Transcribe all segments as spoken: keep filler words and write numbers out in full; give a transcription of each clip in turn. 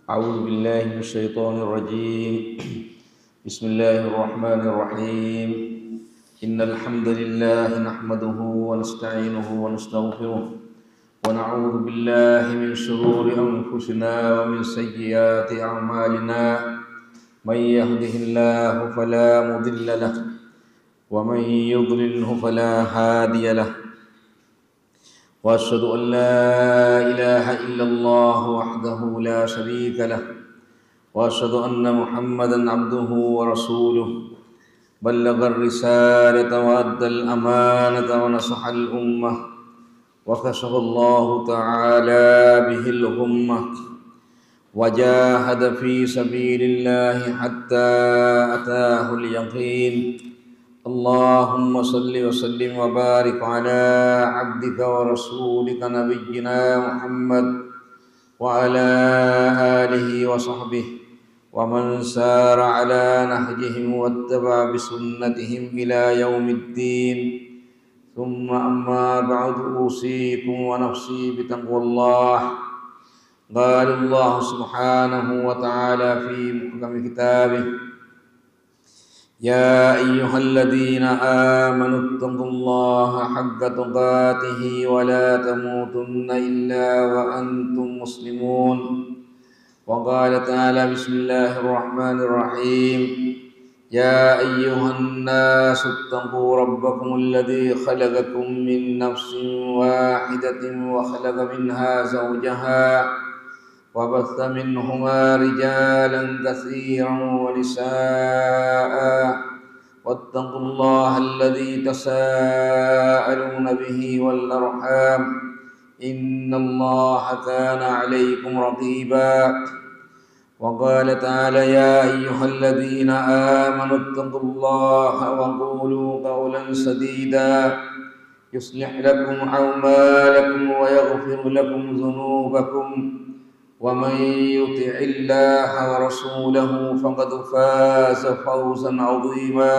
أعوذ بالله من الشيطان الرجيم. بسم الله الرحمن الرحيم. إن الحمد لله نحمده ونستعينه ونستغفره، ونعوذ بالله من شرور أنفسنا ومن سيئات أعمالنا. من يهده الله فلا مضل له، ومن يضلله فلا هادي له. وأشهد أن لا إله إلا الله وحده لا شريك له، وأشهد أن محمدا عبده ورسوله، بلغ الرسالة وأدى الأمانة ونصح الأمة، وكشف الله تعالى به الغمة، وجاهد في سبيل الله حتى أتاه اليقين. اللهم صل وسلم وبارك على عبدك ورسولك نبينا محمد وعلى آله وصحبه ومن سار على نهجهم واتبع بسنتهم إلى يوم الدين. ثم أما بعد، أوصيكم ونفسي بتقوى الله. قال الله سبحانه وتعالى في محكم كتابه: يا أيها الذين آمنوا اتقوا الله حق تقاته ولا تموتن إلا وأنتم مسلمون. وقال تعالى: بسم الله الرحمن الرحيم. يا أيها الناس اتقوا ربكم الذي خلقكم من نفس واحدة وخلق منها زوجها وبث منهما رجالا كثيرا ونساء، واتقوا الله الذي تساءلون به والأرحام، إن الله كان عليكم رقيبا. وقال تعالى: يا أيها الذين آمنوا اتقوا الله وقولوا قولا سديدا، يصلح لكم أعمالكم ويغفر لكم ذنوبكم، ومن يطع الله ورسوله فقد فاز فوزا عظيما.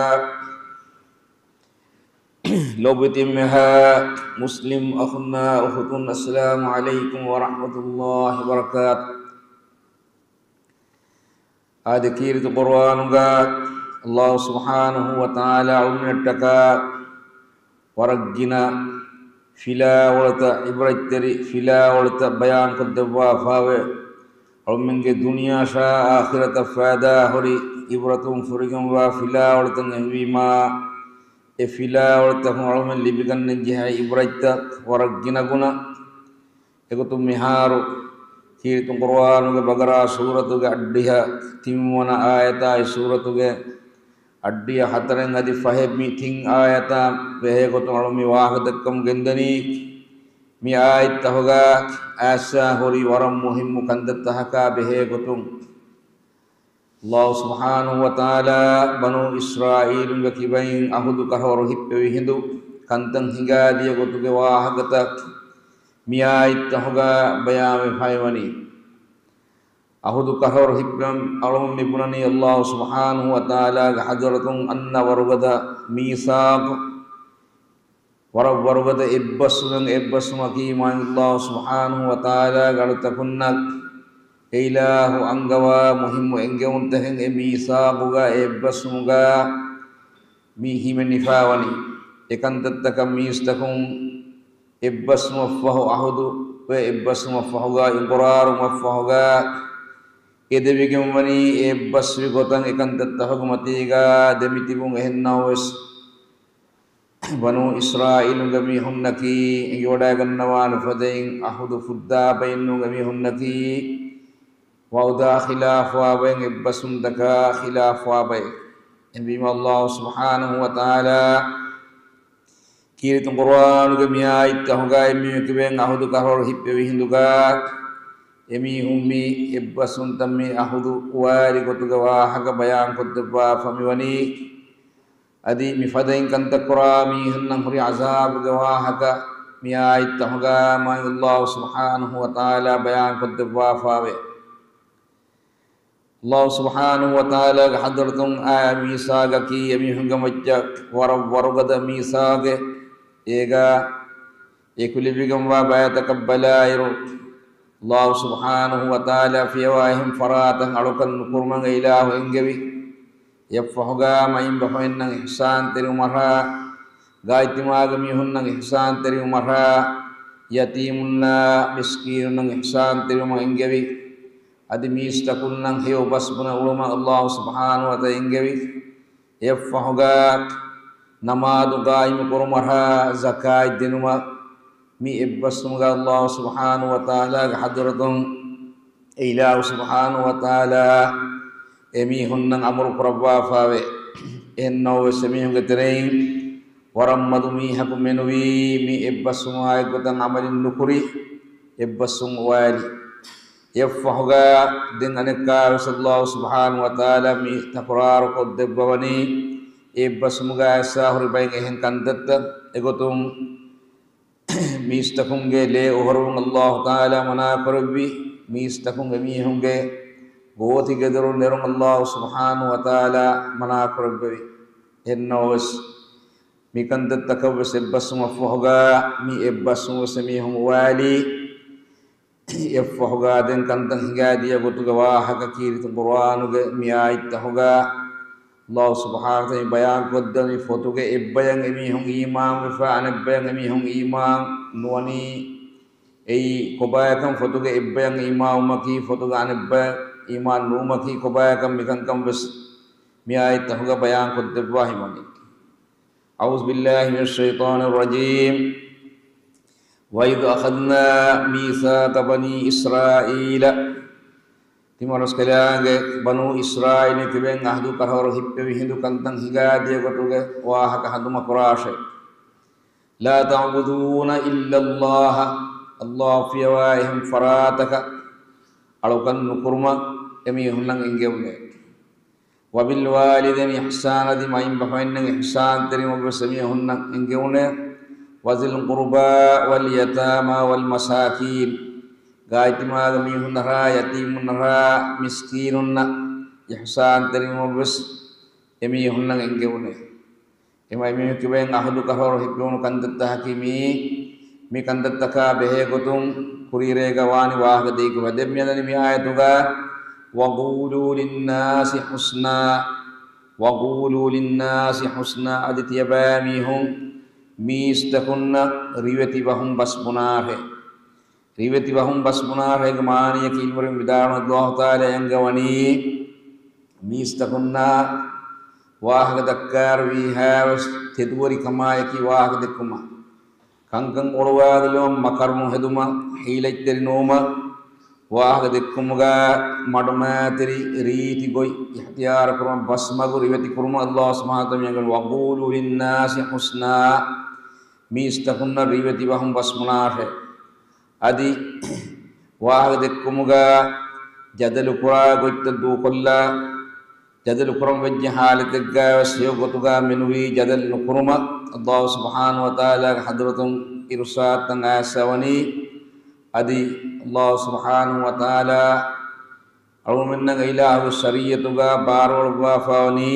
ލޯބިވެތި އެންމެހާ މުސްލިމް އަޚުންނާ އުޚުތުން، السلام عليكم ورحمة الله وبركاته. އާދެ، ކީރިތި ޤުރުއާނުގަ ﷲ ސުބްޙާނަހޫ ވަތަޢާލާ އަޅުމެންނަށްޓަކާ ވަރަށް ގިނަ ފިލާވަޅުތައް، ޢިބްރަތްތެރި ފިލާވަޅުތައް ބަޔާންކޮށްދެއްވާފާވޭ. އަޅުމެންގެ ދުނިޔާށާ އާޚިރަތަށް ފައިދާ ހުރި ޢިބްރަތުން ފުރިގެންވާ ފިލާވަޅުތައް އެހެންވީމާ، އެ ފިލާވަޅުތަކުން އަޅުމެން ލިބިގަންނަން ޖެހޭ ޢިބްރަތްތައް ވަރަށް ގިނަގުނަ. އެގޮތުން މިހާރު ކީރިތި ޤުރުއާނުގެ ބަޤަރާ ސޫރަތުގެ އަށްޑިހަ ތިންވަނަ އާޔަތާއި ސޫރަތުގެ އަށްޑިހަ ހަތަރެއް އަދި ފަހެއް މި ތިން އާޔަތާ ބެހޭ ގޮތުން އަޅު މި ވާހަކަ ދައްކަމުން ގެންދަނީ. މި އާޔަތްތަހުގަ އާސާ ހުރި ވަރަށް މުހިއްމު ކަންތައްތަހަކާ ބެހޭ ގޮތުން، ﷲ ސުބްޙާނަހޫ ވަތަޢާލާ ބަނޫ އިސްރާއީލުންގެ ކިބައިން އަހުދު ކަށަވަރު ހިއްޕެވި ހިނދު ކަންތައް ހިނގާދިޔަ ގޮތުގެ ވާހަކަތައް މި އާޔަތްތަހުގަ ބަޔާންވެފައިވަނީ. އަހުދު ކަށަވަރު ހިއްޕެވުން އަޅުމެން މި ބުނަނީ ﷲ ސުބްޙާނަހޫ ވަތަޢާލާގެ ޙަޟްރަތުން އަންނަ ވަރުގަދަ މީސާޤު، ވަރަށް ވަރުގަދަ އެއްބަސްވުމެއް، އެއްބަސްވުމަކީ މާތް ﷲ ސުބްޙާނަހޫ ވަތަޢާލާގެ އަޅުތަކުންނަށް އެ އިލާހު އަންގަވާ މުހިއްމު އެންގެވުންތަކެއް. އެ މީސާޤުގަ، އެ އެއްބަސްވުމުގަ މި ހިމެނިފައިވަނީ. އެކަންތައްތަކަށް މީސްތަކުން އެއްބަސްވުމަށްފަހު ޢަހުދު ވެ، އެއްބަސްވުމަށްފަހުގަ އިޤުރާރުވުމަށްފަހުގަ އެދެވިގެންވަނީ އެއްބަސްވި ގޮތަށް އެކަންތައްތަހުގެ މަތީގަ ދެމިތިބުން. އެހެންނަމަވެސް، ބަނޫ އިސްރާއީލުގެ މީހުންނަކީ އެނގިވަޑައިގަންނަވާ ނުފަދައިން އަހުދު ފުއްދާ ބައެއް ނޫން. އެމީހުންނަކީ ވަޢުދާ ޚިލާފުވާ ބައެއް، އެއްބަސްވުންތަކާ ޚިލާފުވާ ބައެއް. އެހެންވީމަ، ﷲ ސުބްޙާނަހޫ ވަތަޢާލާ ކީރިތި ޤުރުއާނުގެ މި އާޔަތްތަހުގައި މި ކިބައިން އަހުދު ކަށަވަރު ހިއްޕެވި ހިނދުގަ، އެމީހުން މި އެއްބަސްވުންތައް މި އަހުދު ވާރި ގޮތުގެ ވާހަކަ ބަޔާންކޮށްދެއްވާފަ މިވަނީ. އަދި މި ފަދައިން ކަންތައްކުރާ މީހުންނަށް ހުރި ޢަޒާބުގެ ވާހަކަ މި އާޔަތްތަހުގަ މާތް ﷲ ސުބްޙާނަހޫ ވަތަޢާލާ ބަޔާންކޮށްދެއްވާފައެވެ. ﷲ ސުބްޙާނަހޫ ވަތަޢާލާގެ ޙަޟްރަތުން އާ މީސާޤަކީ އެމީހުންގެ މައްޗަށް ވަރަށް ވަރުގަދަ މީސާޤެއް. އޭގަ އެކުލެވިގެންވާ ބައިތަކަށް ބަލާއިރު، ﷲ ސުބްޙާނަހޫ ވަތަޢާލާ ފިޔަވާ އެހެން ފަރާތަށް އަޅުކަން ނުކުރުމަށް އެ އިލާހު އެންގެވި. އެއަށްފަހުގާ މައިންބަފައިންނަށް އިޙްސާންތެރިވުމަށާ، ގާތްތިމާގެ މީހުންނަށް އިޙްސާންތެރިވުމަށާ، ޔަތީމުންނާ މިސްކީނުންނަށް އިޙްސާންތެރިވުމަށް އެންގެވި. އަދި މީސްތަކުންނަށް ހެޔޮ ބަސްބުނެ އުޅުމަށް ﷲ ސުބްޙާނަހޫ ވަތަޢާލާ އެންގެވި. އެއަށްފަހުގާ ނަމާދު ގާއިމުކުރުމަށާ، ޒަކާތް ދިނުމަށް. މި އެއްބަސްވުމުގަ ﷲ ސުބްޙާނަހޫ ވަތަޢާލާގެ ޙަޟްރަތުން އެ އިލާހު ސުބްޙާނަހޫ ވަތަޢާލާ އެމީހުންނަށް އަމުރު ކުރައްވާފައެވެ. އެހެންނަމަވެސް އެމީހުންގެ ތެރެއިން ވަރަށް މަދު މީހަކު މެނުވީ މި އެއްބަސްވުމާއެއްގޮތަށް ޢަމަލެއް ނުކުރި، އެއްބަސްވުން އުވާލި. އެއަށްފަހުގާ ދެން އަނެއްކާވެސް ﷲ ސުބްޙާނަހޫ ވަތަޢާލާ މި ތަކުރާރު ކޮށްދެއްވަވަނީ، އެއްބަސްވުމުގާ އައިސް ހުރި ބައެއް އެހެން ކަންތައްތައް. އެގޮތުން މީސްތަކުންގެ ލޭ އޮހޮރުވުން ﷲ ތަޢާލާ މަނާކުރެއްވި. މީސްތަކުން އެމީހުންގެ ގޯތިގެދޮރުން ނެރުން ﷲ ސުބްޙާނަހޫ ވަތަޢާލާ މަނާކުރެއްވެވި. އެހެންނަމަވެސް، މިކަންތައްތަކަށްވެސް އެއްބަސްވުމަށްފަހުގާ، މި އެއްބަސްވުންވެސް އެމީހުން އުވާލީ. އެއަށްފަހުގާ ދެން ކަންތައް ހިނގާދިޔަ ގޮތުގެ ވާހަކަ ކީރިތި ޤުރުއާނުގެ މި އާޔަތްތަހުގާ ﷲ ސުބްޙާނަހޫ ވަތަޢާލާ ބަޔާންކޮށްދެނީ، ފޮތުގެ އެއްބަޔަށް އެމީހުން އީމާންވެފަ، އަނެއްބަޔަށް އެމީހުން އީމާން ނުވަނީ. އެއީ ކޮބާކަން؟ ފޮތުގެ އެއްބަޔަށް އީމާންވުމަކީ، ފޮތުގެ އަނެއްބަޔަށް އީމާން ނުވުމަކީ ކޮބާކަން؟ މިކަންކަން ވެސް މި އާޔަތްތަހުގަ ބަޔާންކޮށްދެއްވާ ހިމަނީ. أعوذ بالله من الشيطان الرجيم. وإذ أخذنا ميثاق بني إسرائيل. ތިމަން ރަސްކަލާނގެ ބަނޫ އިސްރާއީލް ތިބެން އަހްދު ކަށަވަރު ހިއްޕެވި ހިނދު ކަންތައް ހިނގާދިޔަ ގޮތުގެ ވާހަކަ ހަނދުމަ ކުރާށޭ. لا تعبدون إلا الله. ﷲ ފިޔަވާ އެހެން ފަރާތަކަށް އަޅުކަން ނުކުރުމަށް އެމީހުންނަށް އެންގެވުނޭ. وبالوالدين إحسانا، އަދި މައިންބަފައިންނަށް އިޙްސާންތެރިވުމަށްވެސް އެމީހުންނަށް އެންގެވުނޭ. وذي القربى واليتامى والمساكين، ގާތްތިމާގެ މީހުންނަށާ، ޔަތީމުންނަށާ، މިސްކީނުންނަށް އިޙްސާންތެރިވުމަށްވެސް އެމީހުންނަށް އެންގެވުނޭ. އެމަ އެމީހުން ތިބެން އަހުދު ކަށަވަރު ހިއްޕެވުނު ކަންތައްތަކަކީ މިއީ. މި ކަންތައްތަކާ ބެހޭގޮތުން ކުރީރޭގަ ވާނީ ވާހަކަ ދެއްކި ވަދެއް މިއަންނަނީ މި އާޔަތުގަ، وقولوا للناس حسنا، وقولوا للناس حسنا، އަދި ތިޔަބައިމީހުން މީސްތަކުންނަށް ރިވެތި ބަހުން ބަސް ބުނާށޭ. ރިވެތި ބަހުން ބަސް ބުނާށޭގެ މާނަޔަކީ އިލްމުވެރިން ވިދާޅުވަނީ ﷲ ތަޢާލާ އެންގަވަނީ މީސްތަކުންނާ ވާހަކަ ދައްކާރު ވީހާވެސް ތެދުވެރިކަމާއެކީ ވާހަކަ ދެއްކުމަށް، ކަންކަން އޮޅުވާލުމަށް މަކަރު ނުހެދުމަށް، ހީލަތްތެރި ނުވުމަށް، ވާހަކަ ދެއްކުމުގަ މަޑުމައިތިރި ރީތި ގޮތް އިހްތިޔާރު ކުރުމަށް، ބަސްމަގު ރިވެތި ކުރުމަށް ﷲ ސުބްޙާނަހޫ ވަތަޢާލާ މި އަންގަނީ، وقولوا للناس حسنا، މީސްތަކުންނަށް ރިވެތި ބަހުން ބަސް ބުނާށޭ. އަދި ވާހަކަ ދެއްކުމުގަ ޖަދަލު ކުރާ ގޮތްތައް ދޫކޮށްލާ، ޖަދަލު ކުރަން ވެއްޖެ ހާލަތެއްގައި ވެސް ހެޔޮ ގޮތުގަ މެނުވީ ޖަދަލު ނުކުރުމަށް ﷲ ސުބްޙާނަހޫ ވަތަޢާލާގެ ޙަޟްރަތުން އިރުޝާދުތައް އައިސްފަވަނީ. އަދި ﷲ ސުބްޙާނަހޫ ވަތަޢާލާ އަޅުގަނޑުމެންނަށް އެ އިލާހުގެ ޝަރީޢަތުގަ ބާރުއަޅުއްވާފަވަނީ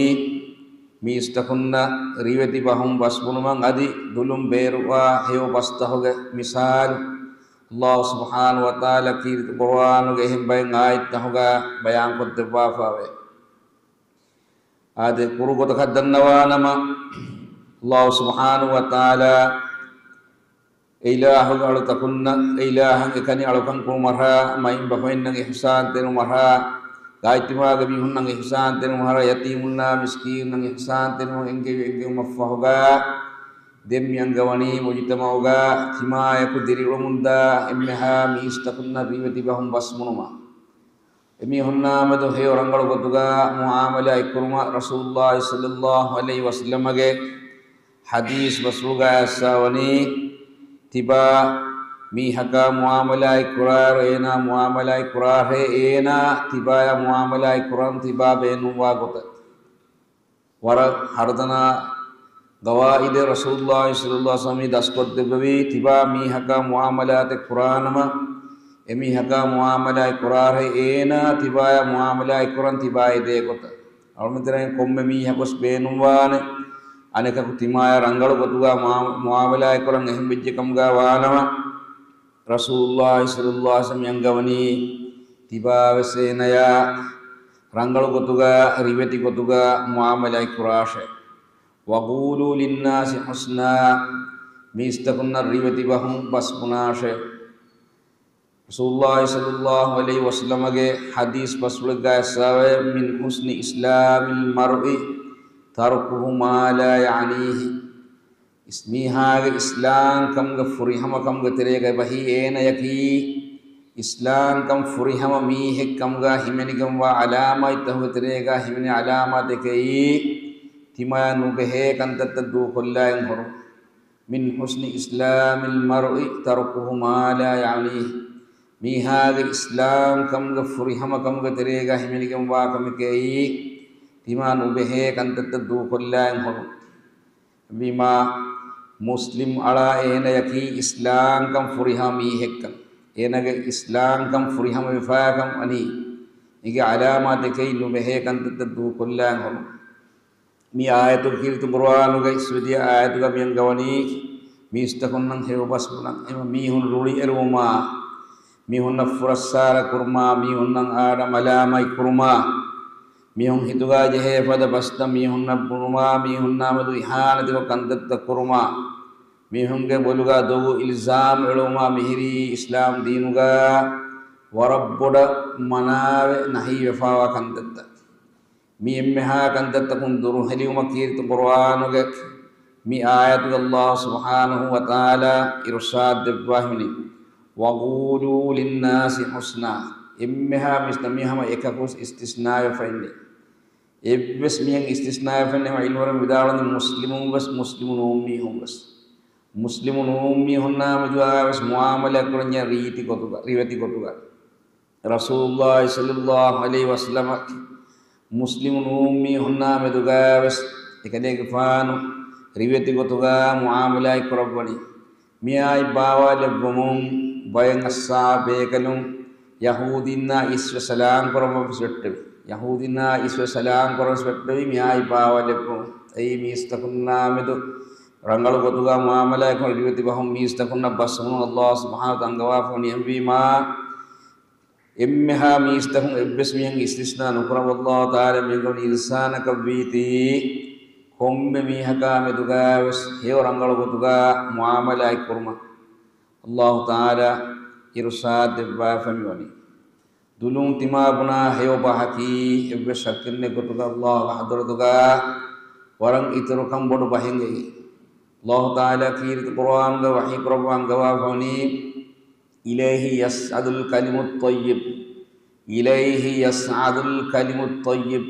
މީސްތަކުންނަށް ރިވެތި ބަހުން ބަސް ބުނުމަށް އަދި ދުލުން ބޭރުވާ ހެޔޮ ބަސްތަހުގެ މިސާލު ﷲ ސުބްޙާނަހޫ ވަތަޢާލާ ކީރިތި ޤުރުއާނުގެ އެހެން ބައެއް އާޔަތްތަހުގަ ބަޔާންކޮށްދެއްވާފައެވެ. އާދެ، ކުރު ގޮތަކަށް ދަންނަވާނަމަ، ﷲ ސުބްޙާނަހޫ ވަތަޢާލާ އެ އިލާހުގެ އަޅުތަކުންނަށް އެ އިލާހަށް އެކަނި އަޅުކަން ކުރުމަށާ، މައިންބަފައިންނަށް އިޙްސާންތެރިވުމަށާ، ގާތްތިމާގެ މީހުންނަށް އިޙްސާންތެރިވުމަށާ، ޔަތީމުންނާ މިސްކީނުންނަށް އިޙްސާންތެރިވުމަށް އެންގެވި އެންގެވުމަށްފަހުގަ، ދެން މި އަންގަވަނީ މުޖުތަމަޢުގަ ތިމާޔަކު ދިރިއުޅެމުންދާ އެންމެހާ މީސްތަކުންނަށް ރިވެތި ބަހުން ބަސް ބުނުމަށް. އެމީހުންނާމެދު ހެޔޮ ރަނގަޅު ގޮތުގަ މުޢާމަލާތް ކުރުމަށް ރަސޫލުﷲ ޞައްލަﷲ ޢަލައިހި ވަސައްލަމަގެ ޙަދީޘް ބަސްފުޅުގަ އައިސްފަވަނީ، ތިބާ މީހަކާ މުޢާމަލާތް ކުރާއިރު އޭނާ މުޢާމަލާތް ކުރާށޭ، އޭނާ ތިބާޔަށް މުޢާމަލާތް ކުރަން ތިބާ ބޭނުންވާ ގޮތަށް. ވަރަށް ހަރުދަނާ ގަވާއިދެއް ރަސޫލުﷲ ޞައްލަﷲ ޢަލައިހި ވަސައްލަމަ ދަސްކޮށްދެއްވެވީ، ތިބާ މީހަކާ މުޢާމަލާތެއް ކުރާނަމަ، އެމީހަކާ މުޢާމަލާތް ކުރާށޭ، އޭނާ ތިބާޔަށް މުޢާމަލާތް ކުރަން ތިބާ އެދޭ ގޮތަށް. އަޅުގަނޑުމެން ތެރެއިން ކޮންމެ މީހަކުވެސް ބޭނުންވާނެ އަނެކަކު ތިމާޔަށް ރަނގަޅު ގޮތުގަ މުޢާ-، މުޢާމަލާތް ކުރަން. އެހެން ވެއްޖެ ކަމުގަ ވާނަމަ، ރަސޫލުﷲ ޞައްލަﷲ ޢަލައިހި ވަސައްލަމަ މި އަންގަވަނީ ތިބާވެސް އޭނަޔާ ރަނގަޅު ގޮތުގަ، ރިވެތި ގޮތުގަ މުޢާމަލާތް ކުރާށޭ. وقولوا للناس حسنا، މީސްތަކުންނަށް ރިވެތި ބަހުން ބަސް ބުނާށޭ. ރަސޫލުﷲ ޞައްލަﷲ ޢަލައިހި ވަސައްލަމަގެ ޙަދީޘް ބަސްފުޅެއްގައި އައިސްފަވޭ، من حسن إسلام المرء تركه ما لا يعنيه. މީހާގެ އިސްލާމްކަމުގެ ފުރިހަމަކަމުގެ ތެރޭގަ އެބަހީ އޭނަޔަކީ، އިސްލާމްކަން ފުރިހަމަ މީހެއްކަމުގަ ހިމެނިގެންވާ ޢަލާމާތްތަކުގެ ތެރޭގަ ހިމެނޭ ޢަލާމާތެކޭ، ތިމާ ނުބެހޭ ކަންތައްތައް ދޫކޮށްލާއިން ހުރުން. من حسن إسلام المرء تركه ما لا يعنيه. މީހާގެ އިސްލާމްކަމުގެ ފުރިހަމަކަމުގެ ތެރޭގަ ހިމެނިގެންވާ ކަމެކޭ، ތިމާ ނުބެހޭ ކަންތައްތައް ދޫކޮށްލާއިން ހުރުން. ވީމާ، މުސްލިމް އަޅާ އޭނަޔަކީ އިސްލާމްކަން ފުރިހަމަ މީހެއްކަން. އޭނަގެ އިސްލާމްކަން ފުރިހަމަވެފާކަން ވަނީ އޭގެ ޢަލާމާތެކޭ ނުބެހޭ ކަންތައްތައް ދޫކޮށްލާން ހުރުން. މި އާޔަތުގެ ކީރިތި ޤުރުއާނުގައި އިސްވެދިޔަ އާޔަތުގަ މި އަންގަވަނީ މީސްތަކުންނަށް ހެޔޮބަސް ބުނަން. އެމަ މީހުން ރުޅިއެރުވުމާ، މީހުންނަށް ފުރައްސާރަ ކުރުމާ، މީހުންނަށް އާޑަ މަލާމާތް ކުރުމާ، މީހުން ހިތުގަ ޖެހޭ ފަދަ ބަސްތައް މީހުންނަށް ބުނުމާ، މީހުންނާމެދު އިހާނެތިކޮށް ކަންތައްތައް ކުރުމާ، މީހުންގެ ބޮލުގަ ދޮގު އިލްޒާމް އެޅުމާ މިހިރީ އިސްލާމް ދީނުގަ ވަރަށް ބޮޑަށް މަނާވެ ނަހީވެފަވާ ކަންތައްތައް. މި އެންމެހާ ކަންތައްތަކުން ދުރުހެލިވުމަށް ކީރިތި ޤުރުއާނުގެ މި އާޔަތުގަ ﷲ ސުބްޙާނަހޫ ވަތަޢާލާ އިރުޝާދު ދެއްވާ ހިމެނި، وقولوا للناس حسنا. އެންމެހާ މީސްތައް މި ހަމަ އެކަކުވެސް އިސްތިސްނާވެފައިންނެ. އެއްވެސް މީހެއް އިސްތިސްނާވެފައިންނެ. ޢިލްމުވެރިން ވިދާޅުވަނީ މުސްލިމުން ވެސް، މުސްލިމު ނޫން މީހުން ވެސް، މުސްލިމު ނޫން މީހުންނާމެދުގަވެސް މުޢާމަލާތް ކުރަންޏާ ރީތި ގޮތުގަ، ރިވެތި ގޮތުގަ. ރަސޫލުﷲ ޞައްލަﷲ ޢަލައިހި ވަސައްލަމަ މުސްލިމު ނޫން މީހުންނާ މެދުގަވެސް އެކަލޭގެފާނު ރިވެތި ގޮތުގަ މުޢާމަލާތް ކުރައްވަނީ. މިއާއި ބާވާލެއްވުމުން ބައެއް އަޞްޙާބު ބޭކަލުން ޔަހޫދީންނާ އިސްވެ ސަލާމް ކުރައްވަން ވެސް ވެއްޓެވި. ޔަހޫދީންނާ އިސްވެ ސަލާމް ކުރަން ވެސް ވެއްޓެވި. މިއާއި ބާވާލެއްވުމުން އެއީ މީސްތަކުންނާ މެދު ރަނގަޅު ގޮތުގަ މުޢާމަލާތް ކުރަން ރިވެތި ބަހުން މީސްތަކުންނަށް ބަސްވުނު ﷲ ސުބްޙާނަހޫ ވަތަޢާލާ އަންގަވާފަވަނީ. އެހެންވީމާ، އެންމެހާ މީސްތަކުން އެއްވެސް މީހެއް އިސްތިސްނާ ނުކުރައްވާ. ﷲ ތަޢާލާ މި އަންގަވަނީ އިންސާނަކަށްވީތީ، ކޮންމެ މީހަކާ މެދުގަވެސް ހެޔޮ ރަނގަޅު ގޮތުގަ މުޢާމަލާތް ކުރުމަށް. ﷲ ތަޢާލާ އިރުޝާދު ދެއްވާފަ މިވަނީ. ދުލުން ތިމާ ބުނާ ހެޔޮ ބަހަކީ، އެއްވެސް ޝައްކެއްނެތް ގޮތުގަ ﷲ ގެ ޙަޟްރަތުގަ ވަރަށް އިތުރުކަން ބޮޑު ބަހެއް. ﷲ ތަޢާލާ ކީރިތި ޤުރުއާނުގަ ވަޙީ ކުރައްވާ އަންގަވާފަވަނީ، إليه يصعد الكلم الطيب، إليه يصعد الكلم الطيب.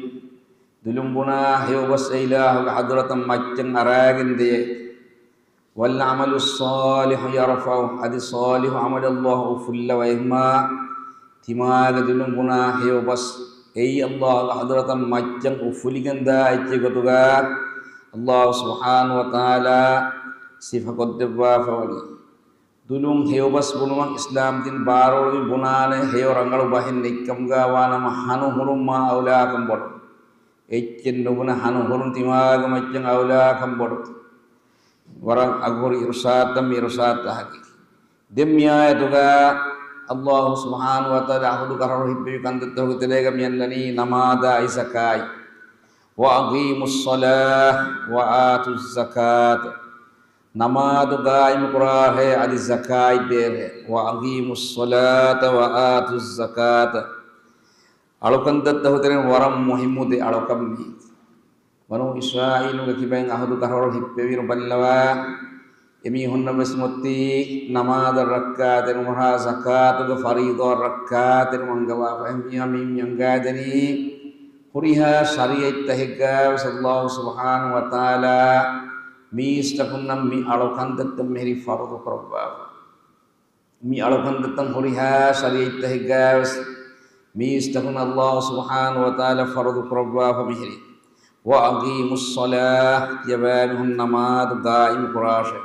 ދުލުން ބުނާ ހެޔޮ ބަސް އެ އިލާހުގެ ޙަޟްރަތަށް މައްޗަށް އަރާގެން ދޭ. والعمل الصالح يرفعه. އަދި ޞާލިޙު ޢަމަލު ﷲ އުފުއްލަވައިމާ، ތިމާގެ ދުލުން ބުނާ ހެޔޮ ބަސް އެއީ ﷲ ގެ ޙަޟްރަތަށް މައްޗަށް އުފުލިގެންދާ އެއްޗެއް ގޮތުގަ ﷲ ސުބްޙާނަހޫ ވަތަޢާލާ ސިފަކޮށްދެއްވާފަވަނީ. ދުލުން ހެޔޮ ބަސް ބުނުމަށް އިސްލާމް ދީން ބާރުއަޅުވި ބުނާނެ ހެޔޮ ރަނގަޅު ބަހެއް ނެތްކަމުގަ ވާނަމަ، ހަނުހުރުން މާ އައުލާކަން ބޮޑު. އެއްޗެއް ނުބުނެ ހަނުހުރުން ތިމާގެ މައްޗަށް އައުލާކަން ބޮޑު. ވަރަށް އަގުހުރި އިރުޝާދަށް މި އިރުޝާދު އަހަކީ. ދެން މި އާޔަތުގަ ﷲ ސުބްޙާނަހޫ ވަތަޢާލާ ޢަހުދު ކަށަވަރު ހިއްޕެވި ކަންތައްތަކުގެ ތެރޭގަ މި އަންނަނީ ނަމާދާއި ޒަކާތް. وأقيموا الصلاة وآتوا الزكاة. ނަމާދު ގާއިމު ކުރާށޭ، އަދި ޒަކާތް ދޭށޭ. وأقيموا الصلاة وآتوا الزكاة. އަޅުކަންތައްތަކުގެ ތެރެއިން ވަރަށް މުހިއްމު ދެ އަޅުކަން މީ. ބަނޫ އިސްރާއީލުގެ ކިބައިން އަހުދު ކަށަވަރު ހިއްޕެވިއިރު ބައްލަވާ، އެމީހުންނަށް ވެސް މޮތީ ނަމާދަށް ރައްކާތެރިވުމާ ޒަކާތުގެ ފަރީޟާ ރައްކާތެރިވުން އަންގަވާފަ. އެހެންވީމާ މި އަންގާދެނީ ހުރިހާ ޝަރީޢަތްތަކެއްގަ ވެސް ﷲ ސުބްޙާނަހޫ ވަތަޢާލާ މީސްތަކުންނަށް މި އަޅުކަންތައްތައް މިހިރީ ފަރުޟު ކުރައްވާފަ. މި އަޅުކަންތައްތައް ހުރިހާ ޝަރީޢަތްތަކެއްގަ ވެސް މީސްތަކުން ﷲ ސުބްޙާނަހޫ ވަތަޢާލާ ފަރުޟު ކުރައްވާފަ މިހިރީ. وأقيموا الصلاة، ތިޔަބައިމީހުން ނަމާދު ގާއިމު ކުރާށޭ.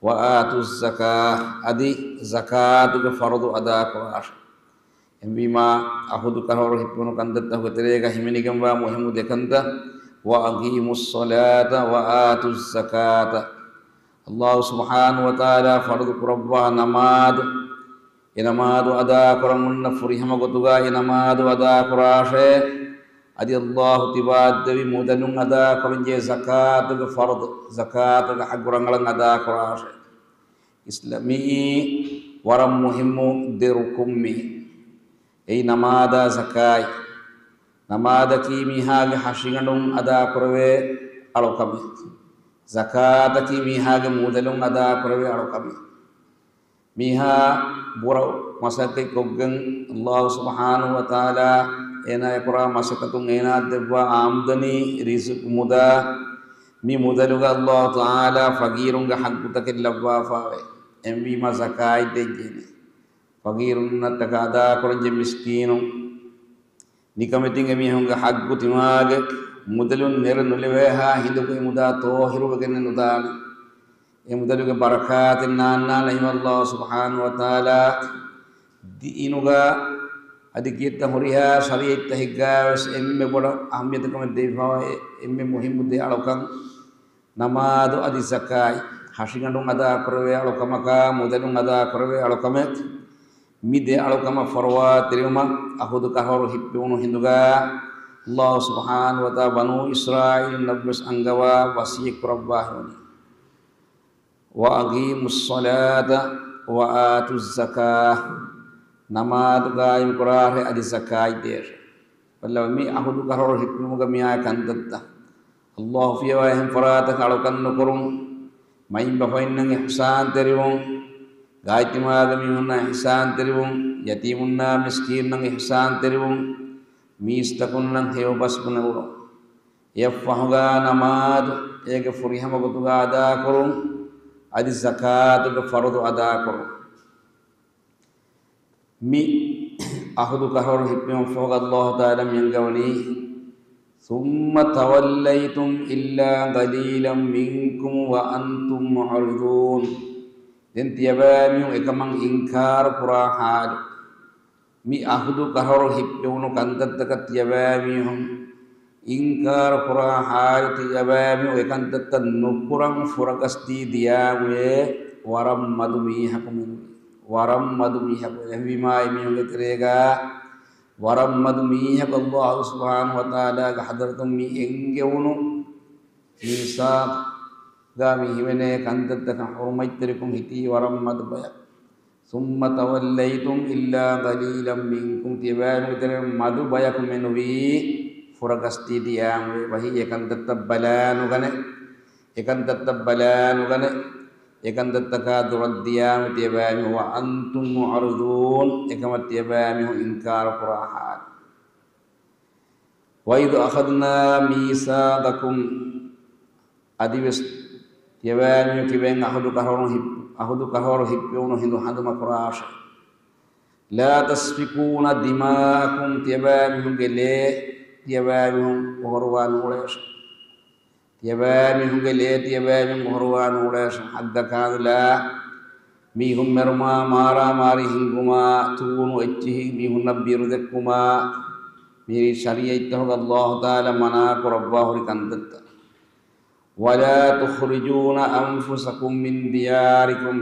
وآتوا الزكاة، އަދި ޒަކާތުގެ ފަރުޟު އަދާކުރާށޭ. އެހެންވީމާ، އަހުދު ކަށަވަރު ހިއްޕުނު ކަންތައްތަކުގެ ތެރޭގަ ހިމެނިގެންވާ މުހިއްމު ދެ ކަންތައް، وأقيموا الصلاة وآتوا الزكاة. ﷲ ސުބްޙާނަހޫ ވަތަޢާލާ ފަރުޟު ކުރައްވާ ނަމާދު އެ ނަމާދު އަދާކުރަމުންނަށް ފުރިހަމަ ގޮތުގައި އެ ނަމާދު އަދާކުރާށޭ. އަދި ﷲ ތިބާއަށްދެވި މުދަލުން އަދާކުރަންޖެހޭ ޒަކާތުގެ ފަރުޟު، ޒަކާތުގެ ޙައްޤު ރަނގަޅަށް އަދާކުރާށޭ. އިސްލާ-، މިއީ ވަރަށް މުހިއްމު ދެ ރުކުން މި. އެއީ ނަމާދާ ޒަކާތް. ނަމާދަކީ މީހާގެ ހަށިގަނޑުން އަދާކުރެވޭ އަޅުކަމެއް. ޒަކާތަކީ މީހާގެ މުދަލުން އަދާކުރެވޭ އަޅުކަމެއް. މީހާ ބުރަ މަސައްކަތް ކޮށްގެން، ﷲ ސުބްޙާނަހޫ ވަތަޢާލާ އޭނާ އެކުރާ މަސައްކަތުން އޭނާ ދެއްވާ އާމްދަނީ ރިޒުޤު މުދާ، މި މުދަލުގަ ﷲ ތަޢާލާ ފަގީރުންގެ ޙައްޤުތަކެއް ލައްވާފައެވެ. އެހެންވީމާ ޒަކާތް ދޭންޖެހޭނެ. ފަގީރުންނަށްޓަކާ އަދާކުރަންޖެހޭ މިސްކީނުން. ނިކަމެތިން އެމީހުންގެ ޙައްޤު ތިމާގެ މުދަލުން ނެރެ ނުލެވޭހާ ހިނދުގައި މުދާ ތޯހިރުވެގެން ނުދާނެ. އެ މުދަލުގެ ބަރަކާތެއް ނާންނާނެ ހިމަ ﷲ ސުބްޙާނަހޫ ވަތަޢާލާ ދީނުގަ އަދި ކިއެއްތަ ހުރިހާ ޝަރީޢަތްތަކެއްގަވެސް އެންމެ ބޮޑަށް އަހައްމިޔަތުކަމެއް ދެވިފައިވާ އެ-، އެންމެ މުހިއްމު ދެ އަޅުކަން ނަމާދު އަދި ޒަކާތް. ހަށިގަނޑުން އަދާކުރެވޭ އަޅުކަމަކާ މުދަލުން އަދާކުރެވޭ އަޅުކަމެއް. މި ދެ އަޅުކަމަށް ފަރުވާތެރިވުމަށް އަހުދު ކަށަވަރު ހިއްޕެވުނު ހިނދުގަ ﷲ ސުބްޙާނަހޫ ވަތަޢާލާ ބަނޫ އިސްރާއީލުންނަށްވެސް އަންގަވާ ވަޞިއްޔަތް ކުރައްވާ ހެވުނީ. وَأَقِيمُوا الصَّلَاةَ وَآتُوا الزَّكَاةَ. ނަމާދު ޤާއިމް ކުރާށޭ އަދި ޒަކާތް ދޭށޭ. ބައްލަވަ މި އަހުދު ކަށަވަރު ހިއްޕުމުގަ މިއާ ކަންތައްތައް. ﷲ ފިޔަވާ އެހެން ފަރާތަކަށް އަޅުކަން ނުކުރުން. މައިންބަފައިންނަށް އިޙްސާންތެރިވުން. ގާތްތިމާގެ މީހުންނަށް އިޙްސާންތެރިވުން. ޔަތީމުންނާ މިސްކީނުންނަށް އިޙްސާންތެރިވުން. މީސްތަކުންނަށް ހެޔޮބަސް ބުނެވުނު. އެއަށްފަހުގަ ނަމާދު އޭގެ ފުރިހަމަ ގޮތުގަ އަދާކުރުން. އަދި ޒަކާތުގެ ފަރުޟު އަދާކުރުން. މި އަހުދު ކަށަވަރު ހިއްޕުމަށްފަހުގަ ﷲ ތަޢާލާ މި އަންގަވަނީ، ثُمَّ تَوَلَّيْتُمْ إِلَّا قَلِيلًا مِنْكُمْ وَأَنْتُمْ مُعْرِضُونَ. ދެން ތިޔަބައިމީހުން އެކަމަށް އިންކާރު ކުރާ ޙާލު. މި އަހުދު ކަށަވަރު ހިއްޕެވުނު ކަންތައްތަކަށް ތިޔަބައިމީހުން އިންކާރު ކުރާ ޙާލު، ތިޔަބައިމީހުން އެކަންތައްތައް ނުކުރަން ފުރަގަސްދީ ދިޔާމުއޭ ވަރަށް މަދު މީހަކު މެނުވީ. ވަރަށް މަދު މީހަކު. އެހެންވީމާ އެމީހުންގެ ތެރޭގަ ވަރަށް މަދު މީހަކު ﷲ ސުބްޙާނަހޫ ވަތަޢާލާގެ ޙަޟްރަތުން މި އެންގެވުނު މީސާޤު ގަ މި ހިމެނޭ ކަންތައްތަކަށް ޙުރުމަތްތެރިކުން ހިތީ ވަރަށް މަދު ބަޔަކު. ثُمَّ تَوَلَّيْتُمْ إِلَّا قَلِيلًا مِنْكُمْ، ތިޔަބައިމީހުންގެ ތެރެއިން މަދު ބަޔަކު މެނުވީ ފުރަގަސްދީ ދިޔާމު އެބަހީ އެކަންތައްތައް ބަލާނުގަނެ، އެކަންތައްތައް ބަލާނުގަނެ، އެކަންތައްތަކާ ދުރަށް ދިޔާމު ތިޔަބައިމީހުން. وَأَنْتُمْ مُعْرِضُونَ، އެކަމަށް ތިޔަބައިމީހުން އިންކާރު ކުރާ ޙާލު. وَإِذْ أَخَذْنَا مِيثَاقَكُمْ، އަދިވެސް ތިޔަބައިމީހުން ކިބައިން އަހުދު ކަށަވަރު ހިއް-، އަހުދު ކަށަވަރު ހިއްޕެވުނު ހިނދު ހަނދުމަކުރާށޭ. لَا تَسْفِكُونَ دِمَاءَكُمْ، ތިޔަބައިމީހުންގެ ލޭ، ތިޔަބައިމީހުން އޮހޮރުވާ ނޫޅޭށޭ. ތިޔަބައިމީހުންގެ ލޭ، ތިޔަބައިމީހުން އޮހޮރުވާ ނޫޅޭށޭ. ޙައްޤަކާނުލާ މީހުން މެރުމާ، މާރާމާރީ ހިންގުމާ، ތޫނު އެއްޗިހި މީހުންނަށް ބިރު ދެއްކުމާ، މި ޝަރީޢަތްތަކުގަ ﷲ ތަޢާލާ މަނާ ކުރައްވާ ހުރި ކަންތައްތައް. وَلَا تُخْرِجُونَ أَنْفُسَكُمْ مِنْ دِيَارِكُمْ،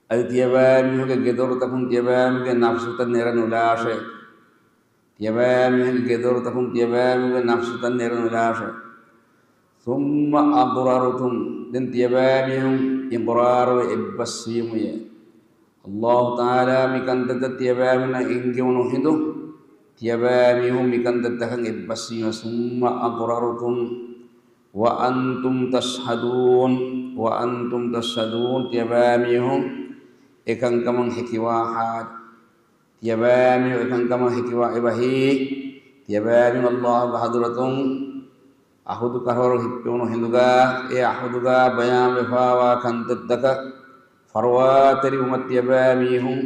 އަދި ތިޔަބައިމީހުންގެ ގެދޮރުތަކުން ތިޔަބައިމީހުންގެ ނަފްސުތައް ނެރެނުލާށޭ. ތިޔަބައިމީހުންގެ ގެދޮރުތަކުން ތިޔަބައިމީހުންގެ ނަފްސުތައް ނެރެނުލާށޭ. ثُمَّ أَقْرَرْتُمْ، ދެން ތިޔަބައިމީހުން އިޤްރާރުވެ އެއްބަސްވީމުޔޭ. ﷲ ތަޢާލާ މި ކަންތައްތައް ތިޔަބައިމީހުންނަށް އެންގެވުނު ހިނދު، ތިޔަބައިމީހުން މި ކަންތައްތަކަށް އެއްބަސްވީމަ. ثُمَّ أَقْرَرْتُمْ وَأَنْتُمْ تَشْهَدُونَ، وَأَنْتُمْ تَشْهَدُونَ، ތިޔަބައިމީހުން އެކަންކަމަށް ހެކިވާ ޙާލު. ތިޔަބައިމީހުން އެކަންކަމަށް ހެކިވާ އެބަހީ، ތިޔަބައިމީހުން ﷲ ގެ ޙަޟްރަތުން އަހުދު ކަށަވަރު ހިއްޕެވުނު ހިނދުގަ، އެ އަހުދުގަ ބަޔާންވެފާވާ ކަންތައްތަކަށް ފަރުވާތެރިވުމަށް ތިޔަބައިމީހުން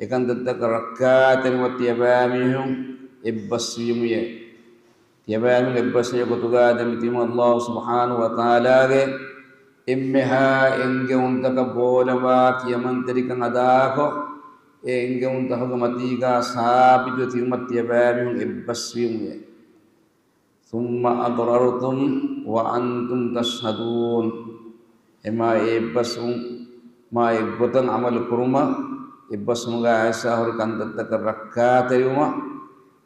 އެކަންތައްތަކަށް ރައްކާތެރިވުމަށް ތިޔަބައިމީހުން އެއްބަސްވީމުޔޭ. ތިޔަބައިމީހުން އެއްބަސްވި ގޮތުގަ ދެމިތިބުމަށް ﷲ ސުބްޙާނަހޫ ވަތަޢާލާގެ އެންމެހާ އެންގެވުންތަކަށް ބޯލަނބާ ކިޔަމަންތެރިކަން އަދާކޮށް، އެ އެންގެވުންތަކުގެ މަތީގަ ސާބިތުވެ ތިބުމަށް ތިޔަބައިމީހުން އެއްބަސްވީމުޔޭ. ثُمَّ أَقْرَرْتُمْ وَأَنْتُمْ تَشْهَدُونَ. އެމާ އެއްބަސްވުމާ އެއްގޮތަށް ޢަމަލު ކުރުމަށް އެއްބަސްވުމުގަ އައިސް ހުރި ކަންތައްތަކަށް ރައްކާތެރިވުމަށް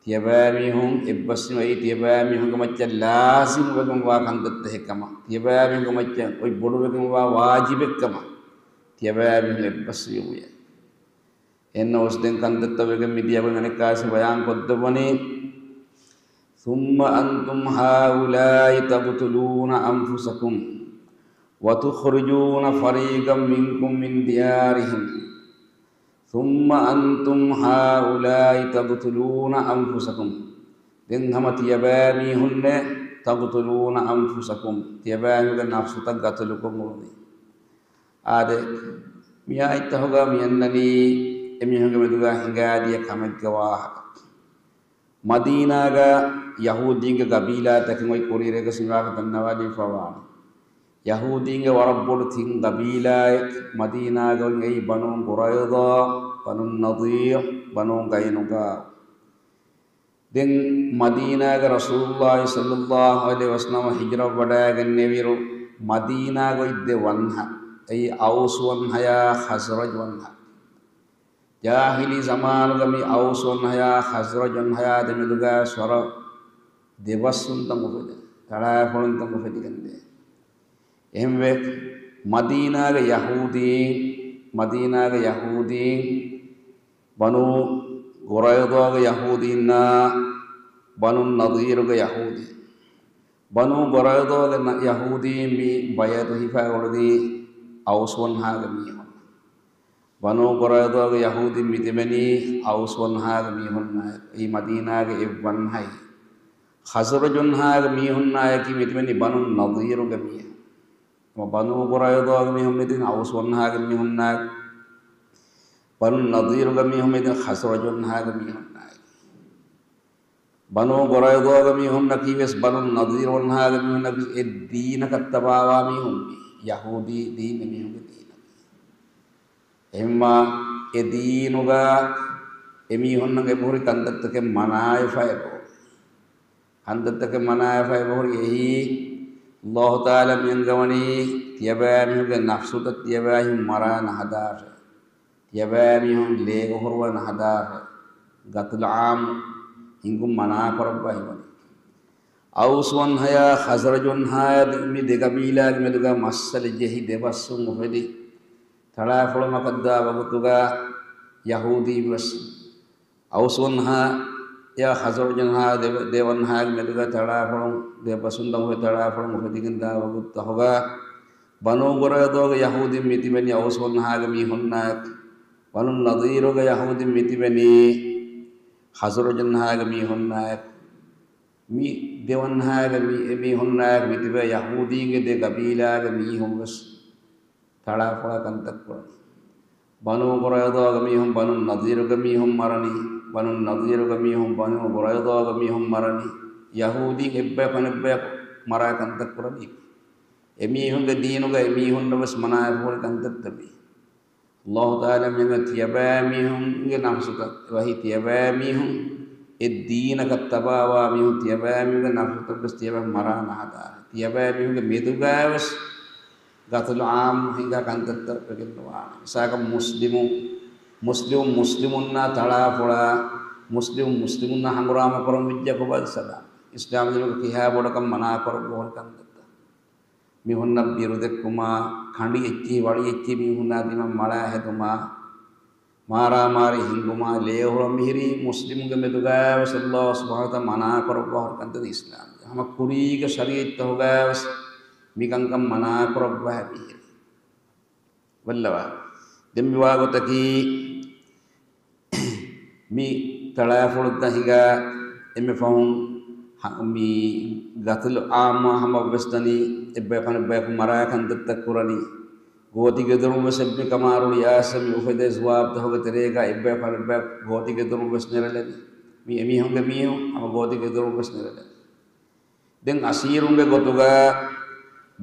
ތިޔަބައިމީހުން އެއްބަސްވީމަ އެއީ ތިޔަބައިމީހުންގެ މައްޗަށް ލާޒިމުވެގެންވާ ކަންތައްތަކެއް ކަމަށް، ތިޔަބައިމީހުންގެ މައްޗަށް އޮތް ބޮޑުވެގެންވާ ވާޖިބެއް ކަމަށް ތިޔަބައިމީހުން އެއްބަސްވިޔަމުޔަ. އެހެންނަމަވެސް ދެން ކަންތައްތައް ވެގެން މިދިޔަގޮތް އަނެއްކާވެސް ބަޔާން ކޮށްދެއްވަނީ، ثم أنتم هؤلاء تقتلون أنفسكم وتخرجون فريقا منكم من ديارهم ثم أنتم هؤلاء تقتلون أنفسكم. ދެން ހަމަ ތިޔަބައިމީހުންނޭ، تقتلون أنفسكم، ތިޔަބައިމީހުންގެ ނަފްސުތައް ގަތުލުކޮށް އުޅުނީ. އާދެ، މި އާޔަތްތަކުގަ މި އަންނަނީ އެމީހުންގެ މެދުގަ ހިނގާދިޔަ ކަމެއްގެ ވާހަކަ. މަދީނާގަ ޔަހޫދީންގެ ގަބީލާތަކެއް އޮތް، ކުރީރޭގަ ސިމާގަ ދަންނަވާލިފަވާނެ. ޔަހޫދީންގެ ވަރަށް ބޮޑު ތިން ގަބީލާއެއް މަދީނާގަ އޮތް، އެއީ ބަނޫ ޤުރައިޟާ، ބަނޫ ނަޟީރު، ބަނޫ ޤައިނުޤާޢު. ދެން މަދީނާގަ ރަސޫލުﷲ ޞައްލަﷲ ޢަލައިހި ވަސައްލަމަ ހިޖްރަވަޑައިގެންނެވިއިރު، މަދީނާގަ އޮތް ދެ ވަންހަ، އެއީ އައުސް ވަންހަޔާ ޚަޒްރަޖް ވަންހަ. ޖާހިލީ ޒަމާނުގަ މި އައުސް ވަންހަޔާ ޚަޒްރަޖް ވަންހަޔާ ދެމެދުގަ ވަރަށް ދެބަސްވުންތައް އުފެދެ، ތަޅާފޮޅުންތައް އުފެދިގެންދޭ. އެހެންވެ، މަދީނާގެ ޔަހޫދީން، މަދީނާގެ ޔަހޫދީން، ބަނޫ ޤުރައިޟާގެ ޔަހޫދީންނާ، ބަނޫ ނަޟީރުގެ ޔަހޫދީން. ބަނޫ ޤުރައިޟާގެ ނަ-، ޔަހޫދީން މި ބައިޢަތު ހިފައި އުޅުނީ އައުސް ވަންހާގެ މީހުން. ބަނޫ ޤުރައިޟާގެ ޔަހޫދީން މިތިބެނީ އައުސް ވަންހާގެ މީހުންނާއެކު. އެއީ މަދީނާގެ އެއް ވަންހައި. ޚަޒްރަޖު ވަންހާގެ މީހުންނާއެކީ މިތިބެނީ ބަނޫ ނަޟީރުގެ މީހުން. ބަނޫ ޤުރައިޟާގެ މީހުން މިތިބެނީ އައުސް ވަންހާގެ މީހުންނާއެކު. ބަނޫ ނަޟީރުގެ މީހުން މިތިބެނީ ޚަޒްރަޖު ވަންހާގެ މީހުންނާއެކު. ބަނޫ ޤުރައިޟާގެ މީހުންނަކީވެސް، ބަނޫ ނަޟީރު ވަންހާގެ މީހުންނަކީވެސް އެ ދީނަކަށް ތަބާވާ މީހުން. ޔަހޫދީ ދީން އެމީހުންގެ ދީނަކީ. އެހެންމާ އެ ދީނުގަ އެމީހުންނަށް އެބަހުރި ކަންތައްތަކެއް މަނާވެފަ އެބަ. ކަންތައްތަކެއް މަނާވެފަ އެބަހުރި އެއީ، ﷲ ތަޢާލާ މި އަންގަވަނީ ތިޔަބައިމީހުންގެ ނަފްސުތައް ތިޔަބައިމީހުން މަރާ ނަހަދާށޭ. ތިޔަބައިމީހުން ލޭގަ ހުރުވާ ނަހަދާށޭ. ޤަތުލު ޢާއްމު ހިންގުން މަނާ ކުރައްވާ ހިމަނީ. އައުސް ވަންހަޔާ ޚަޒްރަޖު ވަންހަޔާ މި ދެ ގަބީލާގެ މެދުގަ މައްސަލަ ޖެހި ދެބަސްވުން އުފެދި، ތަޅާފޮޅު މަކަށްދާ ވަގުތުގަ ޔަހޫދީން ވެސް އައުސް ވަންހާ ޔާ ޚަޒްރަޖު ވަންހާ ދެ، ދެ ވަންހާގެ މެދުގަ ތަޅާފޮޅު، ދެ ބަސްވުންތައް އުފެ ތަޅާފޮޅު އުފެދިގެން ދާ ވަގުތުތަކުގަ، ބަނޫ ޤުރައިޟާގެ ޔަހޫދީން މިތިބެނީ އައުސް ވަންހާގެ މީހުންނާއެކު، ބަނޫ ނަޟީރުގެ ޔަހޫދީން މިތިބެނީ ޚަޒްރަޖު ވަންހާގެ މީހުންނާއެކު. މި ދެ ވަންހާގެ މި، އެ މީހުންނާއެކު މިތިބޭ ޔަހޫދީންގެ ދެ ގަބީލާގެ މީހުން ވެސް ތަޅާފޮޅާ ކަންތައް ކުރަނީ. ބަނޫ ޤުރައިޟާގެ މީހުން ބަނޫ ނަޟީރުގެ މީހުން މަރަނީ. ބަނޫ ނަޟީރުގެ މީހުން ބަނޫ ޤުރައިޟާގެ މީހުން މަރަނީ. ޔަހޫދީން އެއްބަޔަކު އަނެއްބަޔަކު މަރާ ކަންތައް ކުރަނީ. އެމީހުންގެ ދީނުގަ އެމީހުންނަށް ވެސް މަނާވެފަ ހުރި ކަންތައްތައް މީ. ﷲ ތަޢާލާ މިއަންގަ ތިޔަބައިމީހުންގެ ނަފްސުތައް ވަހީ ތިޔަބައިމީހުން އެ ދީނަކަށް ތަބާވާ މީހުން ތިޔަބައިމީހުންގެ ނަފްސުތައް ވެސް ތިޔަބައި މަރާ ނަހަދާށޭ. ތިޔަބައިމީހުންގެ މެދުގައި ވެސް ޤަތުލު ޢާއްމު ހިނގާ ކަންތައްތައް ވެގެން ނުވާނެ. މިސާލަކަށް މުސްލިމު، މުސްލިމު މުސްލިމުންނާ ތަޅާފޮޅާ، މުސްލިމު މުސްލިމުންނާ ހަނގުރާމަ ކުރަން ވެއްޖެ ކޮބާ ސަލާ؟ އިސްލާމް ދީނުގަ ކިހާ ބޮޑަކަށް މަނާ ކުރައްވަ ހުރި ކަންތައްތައް؟ މީހުންނަށް ބިރު ދެއްކުމާ، ކަނޑި އެއްޗިހި ވަޅި އެއްޗިހި މީހުންނާ ދިމަށް މަޅާ ހެދުމާ، މާރާމާރީ ހިންގުމާ، ލޭ އުހުޅުން މިހިރީ މުސްލިމުންގެ މެދުގައި ވެސް ﷲ ސުބްޙާނަހޫ ވަތަޢާލާ މަނާ ކުރައްވާ ހުރި ކަންތައް އިސްލާމް. ހަމަ ކުރީގެ ޝަރީޢަތްތަކުގައި ވެސް މިކަންކަން މަނާ ކުރައްވާ މިހިރީ. ބައްލަވާ. ދެން މި ވާގޮތަކީ މި ތަޅާފޮޅުތައް ހިނގާ އެންމެ ފަހުން ހަ-، މި ޤަތުލު ޢާއްމާ ހަމަ ވެސް ދަނީ އެއްބަޔަކު އަނެއްބަޔަކު މަރާ ކަންތައްތައް ކުރަނީ. ގޯތިގެދޮރުން ވެސް އެންމެ ކަމާރުޅި އާސަ މި އުފެދޭ ޒުވާބުތަކުގެ ތެރޭގަ އެއްބަޔަކު އަނެއްބަޔަކު ގޯތިގެދޮރުން ވެސް ނެރެލެވި. މި އެމީހުންގެ މީހުން ހަމަ ގޯތިގެދޮރުން ވެސް ނެރެލެވި. ދެން އަސީރުންގެ ގޮތުގަ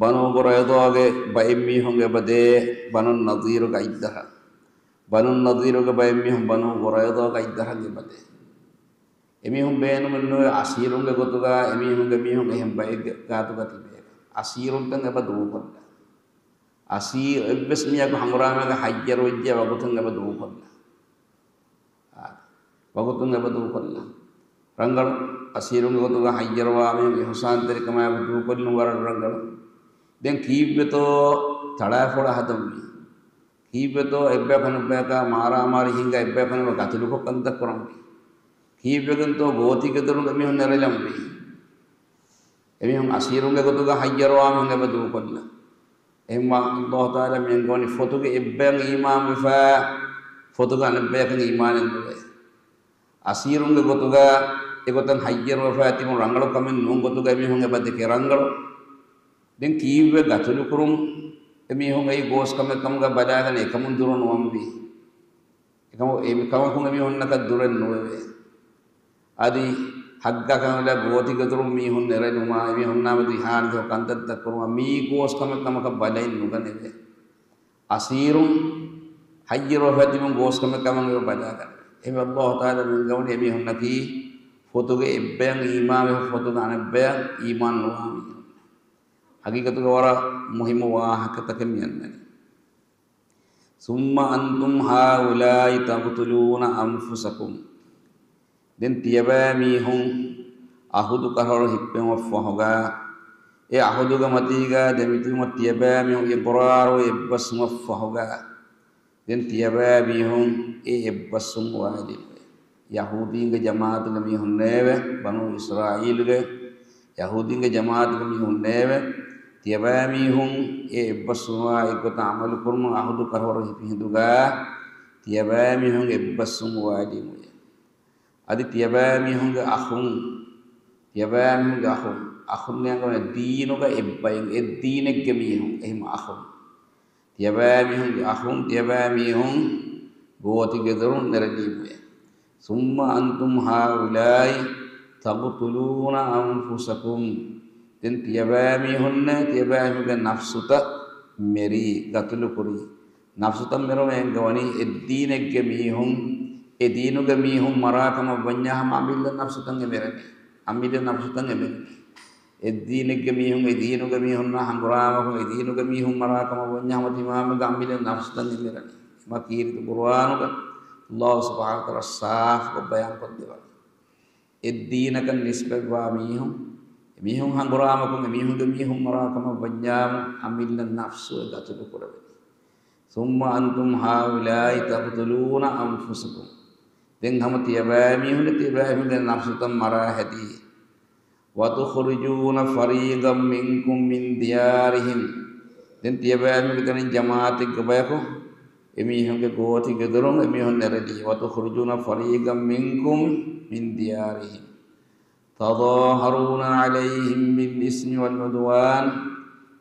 ބަނޫ ޤުރައިޟާގެ ބައެއް މީހުން އެބަދޭ ބަނޫ ނަޟީރުގެ އަތްދަށަށް. ބަނޫ ނަޟީރުގެ ބައެއް މީހުން ބަނޫ ޤުރައިޟާގެ އަތްދަށަށް އެބަދޭ. އެމީހުން ބޭނުމެއް ނުވޭ އަސީރުންގެ ގޮތުގަ އެމީހުންގެ މީހުން އެހެން ބައެއްގެ ގާތުގަ ތިބޭ. އަސީރުންތައް އެބަ ދޫކޮށްލާ. އަސީރު އެއްވެސް މީހަކު ހަނގުރާމައިގަ ހައްޔަރުވެއްޖެ ވަގުތުން އެބަ ދޫކޮށްލާ. ވަގުތުން އެބަ ދޫކޮށްލާ. ރަނގަޅު. އަސީރުންގެ ގޮތުގަ ހައްޔަރުވާ މީހުން އިޙުސާންތެރިކަމާއެކު ދޫކޮށްލުން ވަރަށް ރަނގަޅު. ދެން ކީއްވެތޯ ތަޅާފޮޅަށް ހަދަންވީ؟ ކީއްވެތޯ އެއްބަޔަކު އަނެއްބަޔަކާ މާރާމާރީ ހިނގާ އެއްބަޔަކު އަނެއްބަޔަކު ގަތުލުކޮށް ކަންތައް ކުރަންވީ؟ ކީއްވެގެންތޯ ގޯތިގެދޮރުން އެމީހުން ނެރެލަންވީ؟ އެމީހުން އަސީރުންގެ ގޮތުގަ ހައްޔަރުވާ މީހުން އެބަ ދޫކޮށްލަން. އެހެންވާ ﷲ ތަޢާލާ މި އަންގަވަނީ ފޮތުގެ އެއްބަޔަށް އީމާންވެފަ، ފޮތުގަ އަނެއްބަޔަކަށް އީމާނެއް ނުވޭ. އަސީރުންގެ ގޮތުގަ އެގޮތަށް ހައްޔަރުވެފަ ތިބުން ރަނގަޅު ކަމެއް ނޫން ގޮތުގަ އެމީހުން އެބަ ދެކެ ރަނގަޅު. ދެން ކީއްވެ ގަތުލުކުރުން އެމީހުން އެއީ ގޯސް ކަމެއް ކަމުގަ ބަލާގަނެ އެކަމުން ދުރު ނުވަންވީ؟ އެކަމަކު، އެ ކަމަކުން އެމީހުންނަކަށް ދުރެއް ނުވެވޭ. އަދި ހައްގާ ކަމެއް ގޯތިގެދޮރުން މީހުން ނެރެލުމާ، އެމީހުންނާ މެދު އިހާނެތިކޮށް ކަންތައްތައް ކުރުމާ، މީ ގޯސް ކަމެއް ކަމަކަށް ބަލައެއް ނުގަނެވޭ. އަސީރުން ހައްޔަރުވެފަ ތިބުން ގޯސް ކަމެއް ކަމަށް އެބަ ބަލާގަނެވޭ. އެހެންވެ ﷲ ތަޢާލާ މި އަންގަވަނީ އެމީހުންނަކީ ފޮތުގެ އެއްބަޔަށް އީމާންވެ ފޮތުގަ އަނެއްބަޔަށް އީމާން ނުވާ މީހުން. ހަގީގަތުގަ ވަރަށް މުހިއްމު ވާހަކަތަކެއް މި އަންނަނީ. ثم أنتم هؤلاء تقتلون أنفسكم. ދެން ތިޔަބައިމީހުން އަހުދު ކަށަވަރު ހިއްޕެވުމަށް ފަހުގަ، އެ އަހުދުގެ މަތީގަ ދެމިތިބުމަށް ތިޔަބައިމީހުން އިޤްރާރު އެއްބަސްވުމަށް ފަހުގަ، ދެން ތިޔަބައިމީހުން އެ އެއްބަސްވުން ވާލިންވެ. ޔަހޫދީންގެ ޖަމާޢަތުގެ މީހުންނޭވެ، ބަނޫ އިސްރާއީލުގެ ޔަހޫދީންގެ ޖަމާޢަތުގެ މީހުންނޭވެ، ތިޔަބައިމީހުން އެ އެއްބަސްވުމާ އެއްގޮތަށް ޢަމަލުކުރުމަށް އަހުދު ކަށަވަރު ހިފި ހިނދުގަ، ތިޔަބައިމީހުން އެއްބަސްވުން ވާލިންވެ. އަދި ތިޔަބައިމީހުންގެ އަޚުން، ތިޔަބައިމީހުންގެ އަޚުން، އަޚުން އަންގަވަނީ ދީނުގަ އެއްބައެއް، އެއްދީނެއްގެ މީހުން، އެހެން އަޚުން. ތިޔަބައިމީހުންގެ އަޚުން، ތިޔަބައިމީހުން ގޯތިގެދޮރުން ނެރެލީމުވެ. ثم أنتم هؤلاء تقتلون أنفسكم. ދެން ތިޔަބައިމީހުންނޭ، ތިޔަބައިމީހުންގެ ނަފްސުތައް މެރީ، ގަތުލުކުރީ. ނަފްސުތައް މެރުމޭ އެންގަވަނީ އެއްދީނެއްގެ މީހުން، އެ ދީނުގެ މީހުން މަރާ ކަމަށް ވަންޏާ ހަމަ އަމިއްލަ ނަފްސުތައް އެ މެރެނީ. އަމިއްލަ ނަފްސުތައް އެ މެރެނީ. އެއްދީނެއްގެ މީހުން، އެ ދީނުގެ މީހުންނާ ހަނގުރާމަކުން، އެ ދީނުގެ މީހުން މަރާ ކަމަށް ވަންޏާ ހަމަ ތިމާމެންގެ އަމިއްލަ ނަފްސުތައް އެ މެރެނީ. މަ ކީރިތި ޤުރުއާނުގަ ﷲ ސުބްޙާނަހޫ ވަތަޢާލާ ސާފުކޮށް ބަޔާންކޮށްދެއްވަނީ. އެއްދީނަކަށް ނިސްބަތްވާ މީހުން، އެމީހުން ހަނގުރާމަކުން، އެމީހުންގެ މީހުން މަރާ ކަމަށް ވަންޏާމު، އަމިއްލަ ނަފްސު އެ ގަތުލު ކުރެވެނީ. ثم أنتم هؤلاء تقتلون أنفسكم. ދެން ހަމަ ތިޔަބައިމީހުން، ތިޔަބައިމީހުންގެ ނަފްސުތައް މަރާ ހެދީ. وتخرجون فريقا منكم من ديارهم. ދެން ތިޔަބައިމީހުންގެ ތަނެއް ޖަމާޢަތެއްގެ ބަޔަކު އެމީހުންގެ ގޯތިގެދޮރުން އެމީހުން ނެރެލީ. وتخرجون فريقا منكم من ديارهم تظاهرون عليهم بالإثم والعدوان.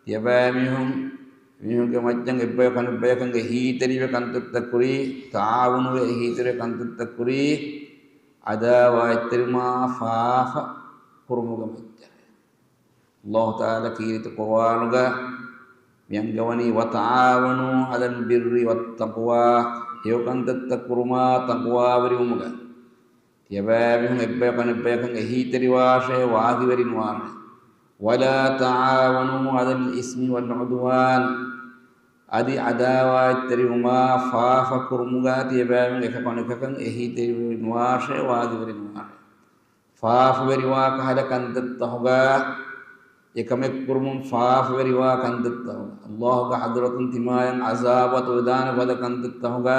ތިޔަބައިމީހުން، މީހުންގެ މައްޗަށް އެއްބަޔަކު އަނެއްބަޔަކަށް އެހީތެރިވެ ކަންތައްތައް ކުރީ، ތަޢާވުނުވެ އެހީތެރިވެ ކަންތައްތައް ކުރީ، ޢަދާވާތްތެރިވުމާ ފާފަ ކުރުމުގެ މައްޗަށް. ﷲ ތަޢާލާ ކީރިތި ޤުރުއާނުގަ މި އަންގަވަނީ، وتعاونوا على البر والتقوى، ހެޔޮ ކަންތައްތައް ކުރުމާ ތަޤްވާވެރިވުމުގަ. ތިޔަބައިމީހުން އެއްބަޔަކު އަނެއްބަޔަކަށް އެހީތެރިވާށޭ، ވާގިވެރިނުވާށޭ. ولا تعاونوا على الإثم والعدوان. އަދި ޢަދާވާތްތެރިވުމާ ފާފަ ކުރުމުގަ ތިޔަބައިމީހުން އެކަކު އަނެކަކަށް އެހީތެރިވެރިނުވާށޭ، ވާގިވެރިނުވާށޭ. ފާފަވެރިވާ ކަހަލަ ކަންތައްތަހުގަ، އެކަމެއް ކުރުމުން ފާފަވެރިވާ ކަންތައްތަހުގަ، ﷲގެ ޙަޟްރަތުން ތިމާޔަށް ޢަޛާބު އަތުވެދާނެ ފަދަ ކަންތައްތަހުގަ،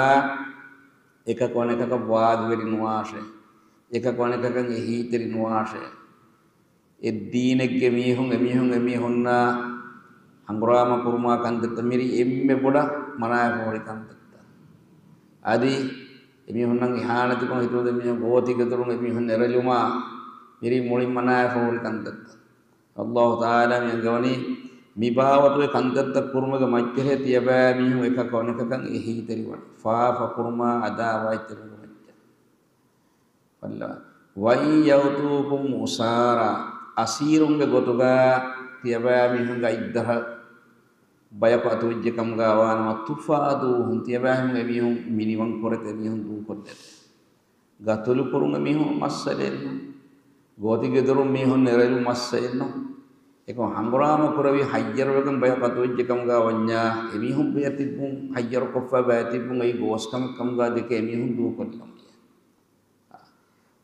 އެކަކު އަނެކަކަށް ވާގިވެރިނުވާށޭ. އެކަކު އަނެކަކަށް އެހީތެރިނުވާށޭ. އެއްދީނެއްގެ މީހުން އެމީހުން އެމީހުންނާ ހަނގުރާމަ ކުރުމާ ކަންތައްތައް މިރީ އެންމެ ބޮޑަށް މަނާވެފަ ހުރި ކަންތައްތައް. އަދި އެމީހުންނަށް އިހާނެތިކޮށް ހިތުން އެމީހުން ގޯތިގެދޮރުން އެމީހުން ނެރެލުމާ މިރީ މުޅިން މަނާވެފަ ހުރި ކަންތައްތައް. ﷲ ތަޢާލާ މި އަންގަވަނީ މި ބާވަތުގެ ކަންތައްތައް ކުރުމުގެ މައްޗަށޭ ތިޔަބައިމީހުން އެކަކު އަނެކަކަށް އެހީތެރިވަނީ. ފާފަ ކުރުމާ ޢަދާވާތްތެރިވުމުގެ މައްޗަށް. ވައިން ޔައުތޫކުމް އުސާރާ، އަސީރުންގެ ގޮތުގަ ތިޔަބައިމީހުންގެ އަތްދަށަށް ބަޔަކު އަތުވެއްޖެ ކަމުގަ ވާނަމަ، ތުފައްދޫހުމް، ތިޔަބައިމީހުން އެމީހުން މިނިވަން ކުރެތި އެމީހުން ދޫކޮށްލެތި. ގަތުލުކުރުން އެމީހުން މައްސަލައެއް ނޫން. ގޯތިގެދޮރުން މީހުން ނެރެލުން މައްސަލައެއް ނޫން. އެކަމަކު ހަނގުރާމަ ކުރެވި ހައްޔަރުވެގެން ބަޔަކު އަތުވެއްޖެ ކަމުގަ ވަންޏާ، އެމީހުން ބަޔަށް ތިއްބުން ހައްޔަރުކޮށްފަ ބަޔަށް ތިއްބުން އެއީ ގޯސް ކަމެއް ކަމުގަ ދެކެ އެމީހުން ދޫކޮށްލަން.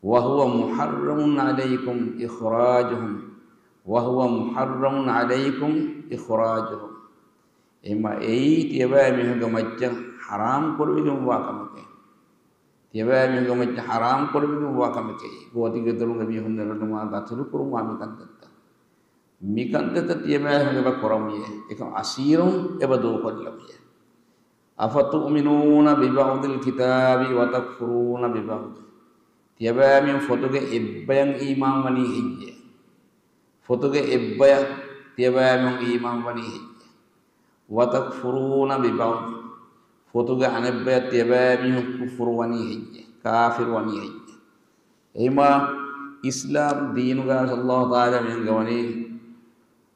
وهو محرم عليكم إخراجهم، وهو محرم عليكم إخراجهم. އެމަ އެއީ ތިޔަބައިމީހުންގެ މައްޗަށް ޙަރާމް ކުރެވިގެންވާ ކަމެކޭ. ތިޔަބައިމީހުންގެ މައްޗަށް ޙަރާމް ކުރެވިގެންވާ ކަމެކޭ. ގޯތިގެދޮރުން އެމީހުން ނެރެލުމާ ގަތުލު ކުރުމާ މިކަންތައްތައް. މިކަންތައްތައް ތިޔަބައިމީހުން އެބަ ކުރަމުޔޭ. އެކަމް އަސީރުން އެބަ ދޫކޮށްލަމުޔޭ. أفتؤمنون ببعض الكتاب وتكفرون ببعض. ތިޔަބައިމީހުން ފޮތުގެ އެއްބަޔަށް އީމާން ވަނީ ހެއްޔޭ؟ ފޮތުގެ އެއްބަޔަށް ތިޔަބައިމީހުން އީމާން ވަނީ ހެއްޔޭ؟ وتكفرون ببعض. ފޮތުގެ އަނެއްބަޔަށް ތިޔަބައިމީހުން ކުފުރު ވަނީ ހެއްޔޭ؟ ކާފިރު ވަނީ ހެއްޔޭ؟ އެހިމާ އިސްލާމް ދީނުގަ ﷲ ތަޢާލާ މިހެން ވަނީ،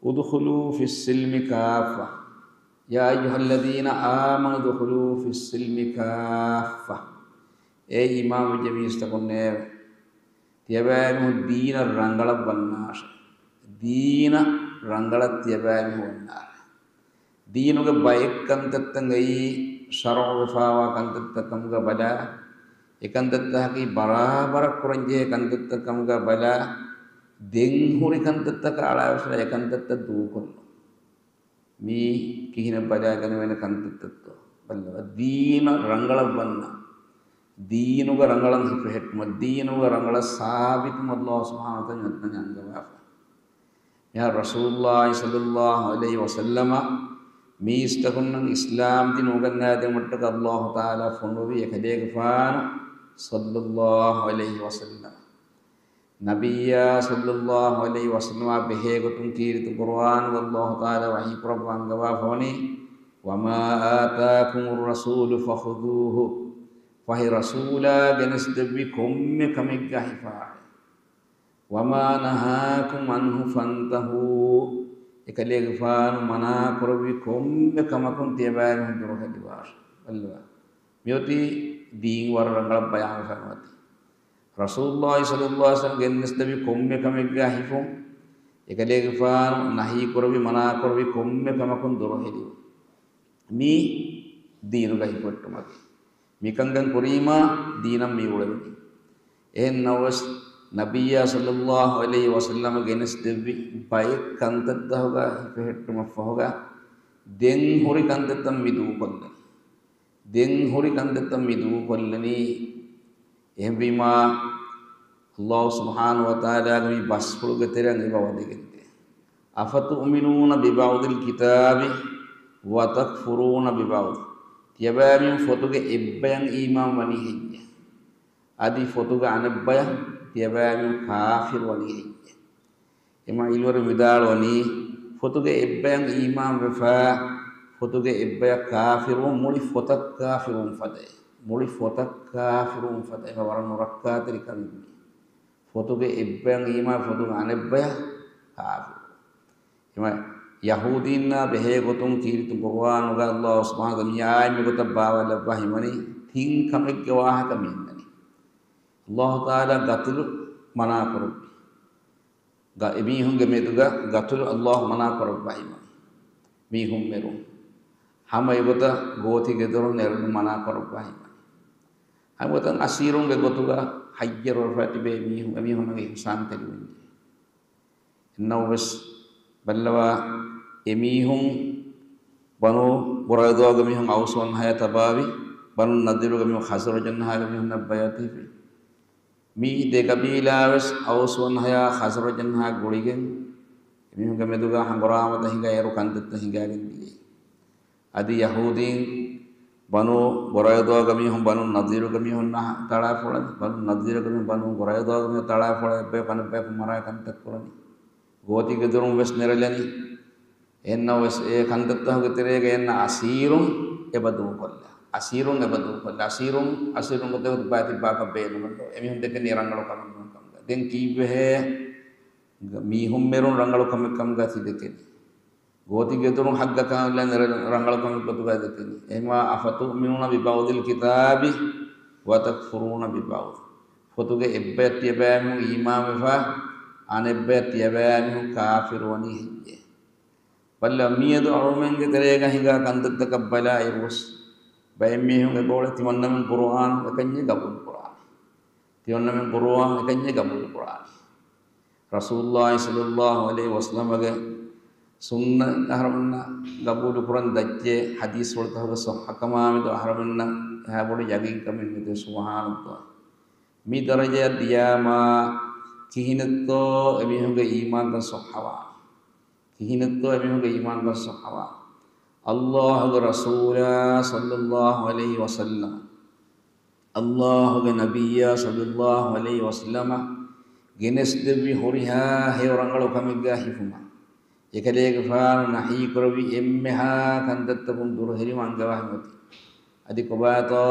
ادخلوا في السلم كافة. يا أيها الذين آمنوا ادخلوا في السلم كافة. އޭ އީމާންވެއްޖެ މީސްތަކުންނޭ، ތިޔަބައިމީހުން ދީނަށް ރަނގަޅަށް ވަންނާށޭ. ދީނަށް ރަނގަޅަށް ތިޔަބައިމީހުން ވަންނާށޭ. ދީނުގެ ބައެއް ކަންތައްތައް އެއީ ޝަރުޢުވެފާވާ ކަންތައްތައް ކަމުގަ ބަލާ، އެކަންތައްތަކަކީ ބަރާބަރަށް ކުރަންޖެހޭ ކަންތައްތައް ކަމުގަ ބަލާ، ދެން ހުރި ކަންތައްތަކަށް އަޅާވެފަ އެކަންތައްތައް ދޫކޮށްލުން. މީ ކިހިނެއް ބަލާގަނެވޭނެ ކަންތައްތައްތޯ؟ ބައްލަވާ. ދީނަށް ރަނގަޅަށް ވަންނަ، ދީނުގަ ރަނގަޅަށް ހިފެހެއްޓުމަށް، ދީނުގަ ރަނގަޅަށް ސާބިތުވުމަށް ﷲ ސުބްޙާނަހޫ ވަތަޢާލާ އަންގަވާފަ. މިހާރު ރަސޫލުﷲ ޞައްލަﷲ ޢަލައިހި ވަސައްލަމަ މީސްތަކުންނަށް އިސްލާމް ދީން އުނގަންނާދޭން ވައްޓަކަށް ﷲ ތަޢާލާ ފޮނުވި އެކަލޭގެފާނު ޞައްލަﷲ ޢަލައިހި ވަސައްލަމަ. ނަބިއްޔާ ޞައްލަﷲ ޢަލައިހި ވަސައްލަމާ ބެހޭގޮތުން ކީރިތި ޤުރުއާނުގަ ﷲ ތަޢާލާ ވަޙީކުރައްވާ އަންގަވާފަވަނީ، وما آتاكم الرسول فخذوه. ފަހެ ރަސޫލާ ގެނެސްދެއްވި ކޮންމެ ކަމެއްގަ ހިފާއި. وما نهاكم عنه فانتهوا. އެކަލޭގެފާނު މަނާކުރެއްވި ކޮންމެ ކަމަކުން ތިޔަބައިމީހުން ދުރުހެލިވާށޭ. ބައްލަވާ. މިއޮތީ ދީން ވަރަށް ރަނގަޅަށް ބަޔާންވެފަ ނުވަތީ. ރަސޫލުﷲ ޞައްލަﷲ ޢަލައިހި ވަސައްލަމަ ގެނެސްދެއްވި ކޮންމެ ކަމެއްގަ ހިފުން، އެކަލޭގެފާނު ނަހީކުރެއްވި، މަނާކުރެއްވި ކޮންމެ ކަމަކުން ދުރުހެލިވުން. މީ ދީނުގަ ހިފެއްޓުމަކީ. މިކަންކަން ކުރީމާ ދީނަށް މި އުޅެވެނީ. އެހެން ނަމަވެސް، ނަބިއްޔާ ޞައްލަﷲ ޢަލައިހި ވަސައްލަމަ ގެނެސްދެއްވި ބައެއް ކަންތައްތަކުގަ ހިފެހެއްޓުމަށްފަހުގަ، ދެން ހުރި ކަންތައްތައް މި ދޫކޮށްލަނީ. ދެން ހުރި ކަންތައްތައް މި ދޫކޮށްލަނީ. އެހެންވީމާ، ﷲ ސުބްޙާނަހޫ ވަތަޢާލާގެ މި ބަސްފުޅުގެ ތެރެއަށް އެބަ ވަދެގެންދޭ. أفتؤمنون ببعض الكتاب وتكفرون ببعض. ތިޔަބައިމީހުން ފޮތުގެ އެއްބަޔަށް އީމާން ވަނީ ހެއްޔޭ؟ އަދި ފޮތުގެ އަނެއްބަޔަށް ތިޔަބައިމީހުން ކާފިރު ވަނީ ހެއްޔޭ؟ އެމަ ޢިލްމުވެރިން ވިދާޅުވަނީ، ފޮތުގެ އެއްބަޔަށް އީމާންވެފަ، ފޮތުގެ އެއްބަޔަށް ކާފިރުވުން މުޅި ފޮތަށް ކާފިރުވުން ފަދައިން. މުޅި ފޮތަށް ކާފިރުވުން ފަދައިން. އެމަ ވަރަށް ނުރައްކާތެރި ކަމެއް މީ. ފޮތުގެ އެއްބަޔަށް އީމާން، ފޮތުގެ އަނެއްބަޔަށް ކާފިރު. އެމަ ޔަހޫދީންނާ ބެހޭ ގޮތުން ކީރިތި ޤުރުއާނުގަ ﷲ ސުބްޙާނަހޫ ވަތަޢާލާ މިއާޔަތް މިގޮތަށް ބާވައިލައްވާ ހިމަނީ، ތިން ކަމެއްގެ ވާހަކަ މި އިންނަނީ. ﷲ ތަޢާލާ ގަތުލު މަނާކުރެއްވި. ގަ-، އެމީހުންގެ މެދުގަ ގަތުލު ﷲ މަނާ ކުރައްވައިމަ. މީހުން މެރުން. ހަމަ އެގޮތަށް ގޯތިގެދޮރުން ނެރުން މަނާ ކުރައްވައިމަ. ހަމަ ގޮތަށް އަސީރުންގެ ގޮތުގަ ހައްޔަރުވެފަ ތިބޭ މީހުން، އެމީހުންނަށް އިޙްސާންތެރިވެންޖެހޭ. އެންނަވަސް ބައްލަވާ އެމީހުން ބަނޫ ޤުރައިޟާގެ މީހުން އައުސް ވަންހަޔާ ތަބާވި، ބަނޫ ނަޟީރުގެ މީހުން ޚަޒްރަޖް ވަންހާގެ މީހުންނަށް ބަޔާތީފި. މި ދެ ޤަބީލާވެސް އައުސް ވަންހަޔާ ޚަޒްރަޖް ވަންހާ ގުޅިގެން، އެމީހުންގެ މެދުގަ ހަނގުރާމަތައް ހިނގާ އޭރު ކަންތައްތައް ހިނގާގެން ދިޔައީ. އަދި ޔަހޫދީން ބަނޫ ޤުރައިޟާގެ މީހުން ބަނޫ ނަޟީރުގެ މީހުންނާ ތަޅާފޮޅަނީ، ބަނޫ ނަޟީރުގެ މީހުން ބަނޫ ޤުރައިޟާގެ މީހުން ތަޅާފޮޅަ އެއްބަޔަކު އަނެއްބަޔަކު މަރާ ކަންތައް ކުރަނީ. ގޯތިގެދޮރުން ވެސް ނެރެލަނީ. އެންނަވަސް އެ ކަންތައްތަކުގެ ތެރޭގަ އެންނަ އަސީރުން އެބަ ދޫކޮށްލާ. އަސީރުން އެބަ ދޫކޮށްލާ. އަސީރުން، އަސީރުން ގޮތެއް ބާތި ބާކަށް ބޭނުމެއް ނޯ. އެމީހުން ދެކެނީ ރަނގަޅު ކަމެއް ނޫން ކަމުގަ. ދެން ކީއްވެހޭ މީހުން މެރުން ރަނގަޅު ކަމެއް ކަމުގަ ތި ދެކެނީ؟ ގޯތިގެދޮރުން ހައްގަކާ ރަނގަޅު ކަމެއް ގޮތުގަ ދެކެނީ. އެހެމާ أفتؤمنون ببعض الكتاب وتكفرون ببعض. ފޮތުގެ އެއްބަޔަށް ތިޔަބައިމީހުން އީމާންވެފަ، އަނެއްބަޔަށް ތިޔަބައިމީހުން ކާފިރުވަނީ ހެއްޔޭ؟ ބައްލަ މިއަދު އަޅުމެންގެ ތެރޭގަ ހިނގާ ކަންތައްތަކަށް ބަލާއިރުވެސް، ބައެއް މީހުން އެބައުޅޭ ތިމަންނަމެން ޤުރުއާން އެކަންޏެއް ގަބޫލު ކުރާނީ. ތި އޮންނަމެން ޤުރުއާން އެކަންޏެއް ގަބޫލު ކުރާނީ. ރަސޫލުﷲ ޞައްލަﷲ ޢަލައިހި ވަސައްލަމަގެ ސުންނަތް އަހަރުމެންނަށް ގަބޫލު ކުރަން ދައްޗޭ، ޙަދީޘްފުޅުތަކުގެ ޞައްޙަކަމާމެދު އަހަރުމެންނަށް އެހާ ބޮޑު ޔަގީންކަމެއް ނެތޭ. ސުބްޙާނަﷲ. މި ދަރަޖައަށް ދިޔާމާ ކިހިނެއްތޯ އެމީހުންގެ އީމާންކަން ޞައްޙަވާނީ؟ ކިހިނެއްތޯ އެމީހުންގެ އީމާންކަން ޞައްޙަވާނީ؟ ﷲގެ ރަސޫލާ ޞައްލަﷲ ޢަލައިހި ވަސައްލަމަ، ﷲގެ ނަބިއްޔާ ޞައްލަﷲ ޢަލައިހި ވަސައްލަމަ ގެނެސްދެއްވި ހުރިހާ ހެޔޮ ރަނގަޅު ކަމެއްގާ ހިފުމަށް، އެކަލޭގެފާނު ނަހީކުރެއްވި އެންމެހާ ކަންތައްތަކުން ދުރުހެލިވުމަށް އަންގަވާ ހިމަތި. އަދި ކޮބާތޯ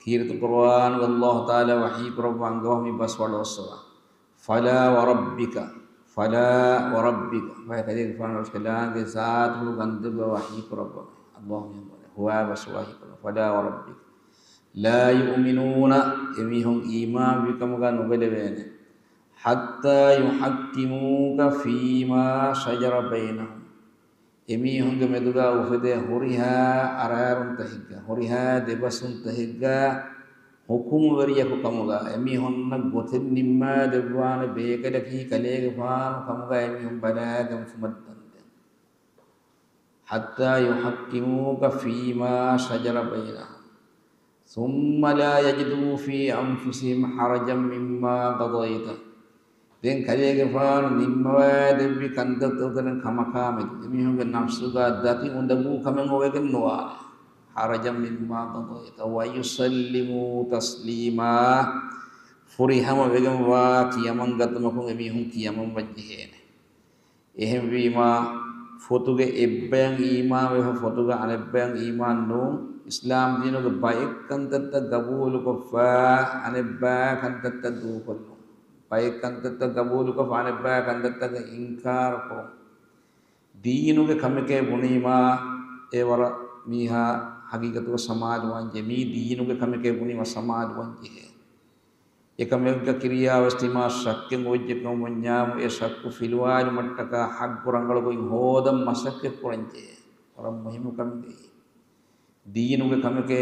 ކީރިތި ޤުރުއާނުގަ ﷲ ތަޢާލާ ވަޙީ ކުރައްވާ އަންގަވާ މި ބަސް ވަޑައޮއްސަވާ. فلا وربك، فلا وربك، ވައި ކަލޭގެފާނު ކަލާނގެ ޒާތު ގަންދެއްވާ ވަޙީ ކުރައްވަމެ. ﷲ މި ހުވާ ބަސް ވަޙީ ކުރައްވާ. فلا وربك لا يؤمنون، އެމީހުން އީމާންވި ކަމުގަ ނުބެލެވޭނެ. حتى يحكموك فيما شجر بينهم، އެމީހުންގެ މެދުގަ އުފެދޭ ހުރިހާ އަރާރުންތަހެއްގަ، ހުރިހާ ދެބަސުންތަހެއްގަ ޙުކުމްވެރިޔަކު ކަމުގަ، އެމީހުންނަށް ގޮތެއް ނިންމާ ދެއްވާނެ ބޭކަލަކީ ކަލޭގެފާނު ކަމުގަ އެމީހުން ބަލާގެންފުމަށް ދަންދެން. حتى يحكموك فيما شجر بينهم ثم لا يجدوا في أنفسهم حرجا مما قضيت. ދެން ކަލޭގެފާނު ނިންމަވާ ދެއްވި ކަންތައްތަކުގެ ކަމަކާމެދު އެމީހުންގެ ނަފްސުގަ ދަތި އުނދަގޫ ކަމެއް އޮވެގެން ނުވާނެ. حرجا مما قضيت ويسلموا تسليما. ފުރިހަމަ ވެގެންވާ ކިޔަމަންގަތުމަކުން އެމީހުން ކިޔަމަންވަން ޖެހޭނެ. އެހެންވީމާ، ފޮތުގެ އެއްބަޔަށް އީމާންވެފަ ފޮތުގެ އަނެއްބަޔަށް އީމާން ނޫން، އިސްލާމް ދީނުގެ ބައެއް ކަންތައްތައް ގަބޫލުކޮށްފަ އަނެއްބައި ކަންތައްތައް ދޫކޮށްލުން، ބައެއް ކަންތައްތައް ގަބޫލުކޮށްފަ އަނެއްބައި ކަންތައްތަކަށް އިންކާރު ކުރުން. ދީނުގެ ކަމެކޭ ބުނީމާ، އެ ވަރަށް މީހާ ހަގީގަތުގަ ސަމާލުވާން ޖެހޭ. މީ ދީނުގެ ކަމެކޭ ބުނީމާ ސަމާލުވާން ޖެހޭ. އެކަމެއްގަ ކިރިޔާވެސް ތިމާ ޝައްކެއް އޮވެއްޖެ ކަމަށް ވަންޏާމު، އެ ޝައްކު ފިލުވާލުމަށްޓަކާ ޙައްޤު ރަނގަޅު ގޮތް ހޯދަން މަސައްކަތް ކުރަންޖެހޭ. ވަރަށް މުހިއްމު ކަމެކޭ. ދީނުގެ ކަމެކޭ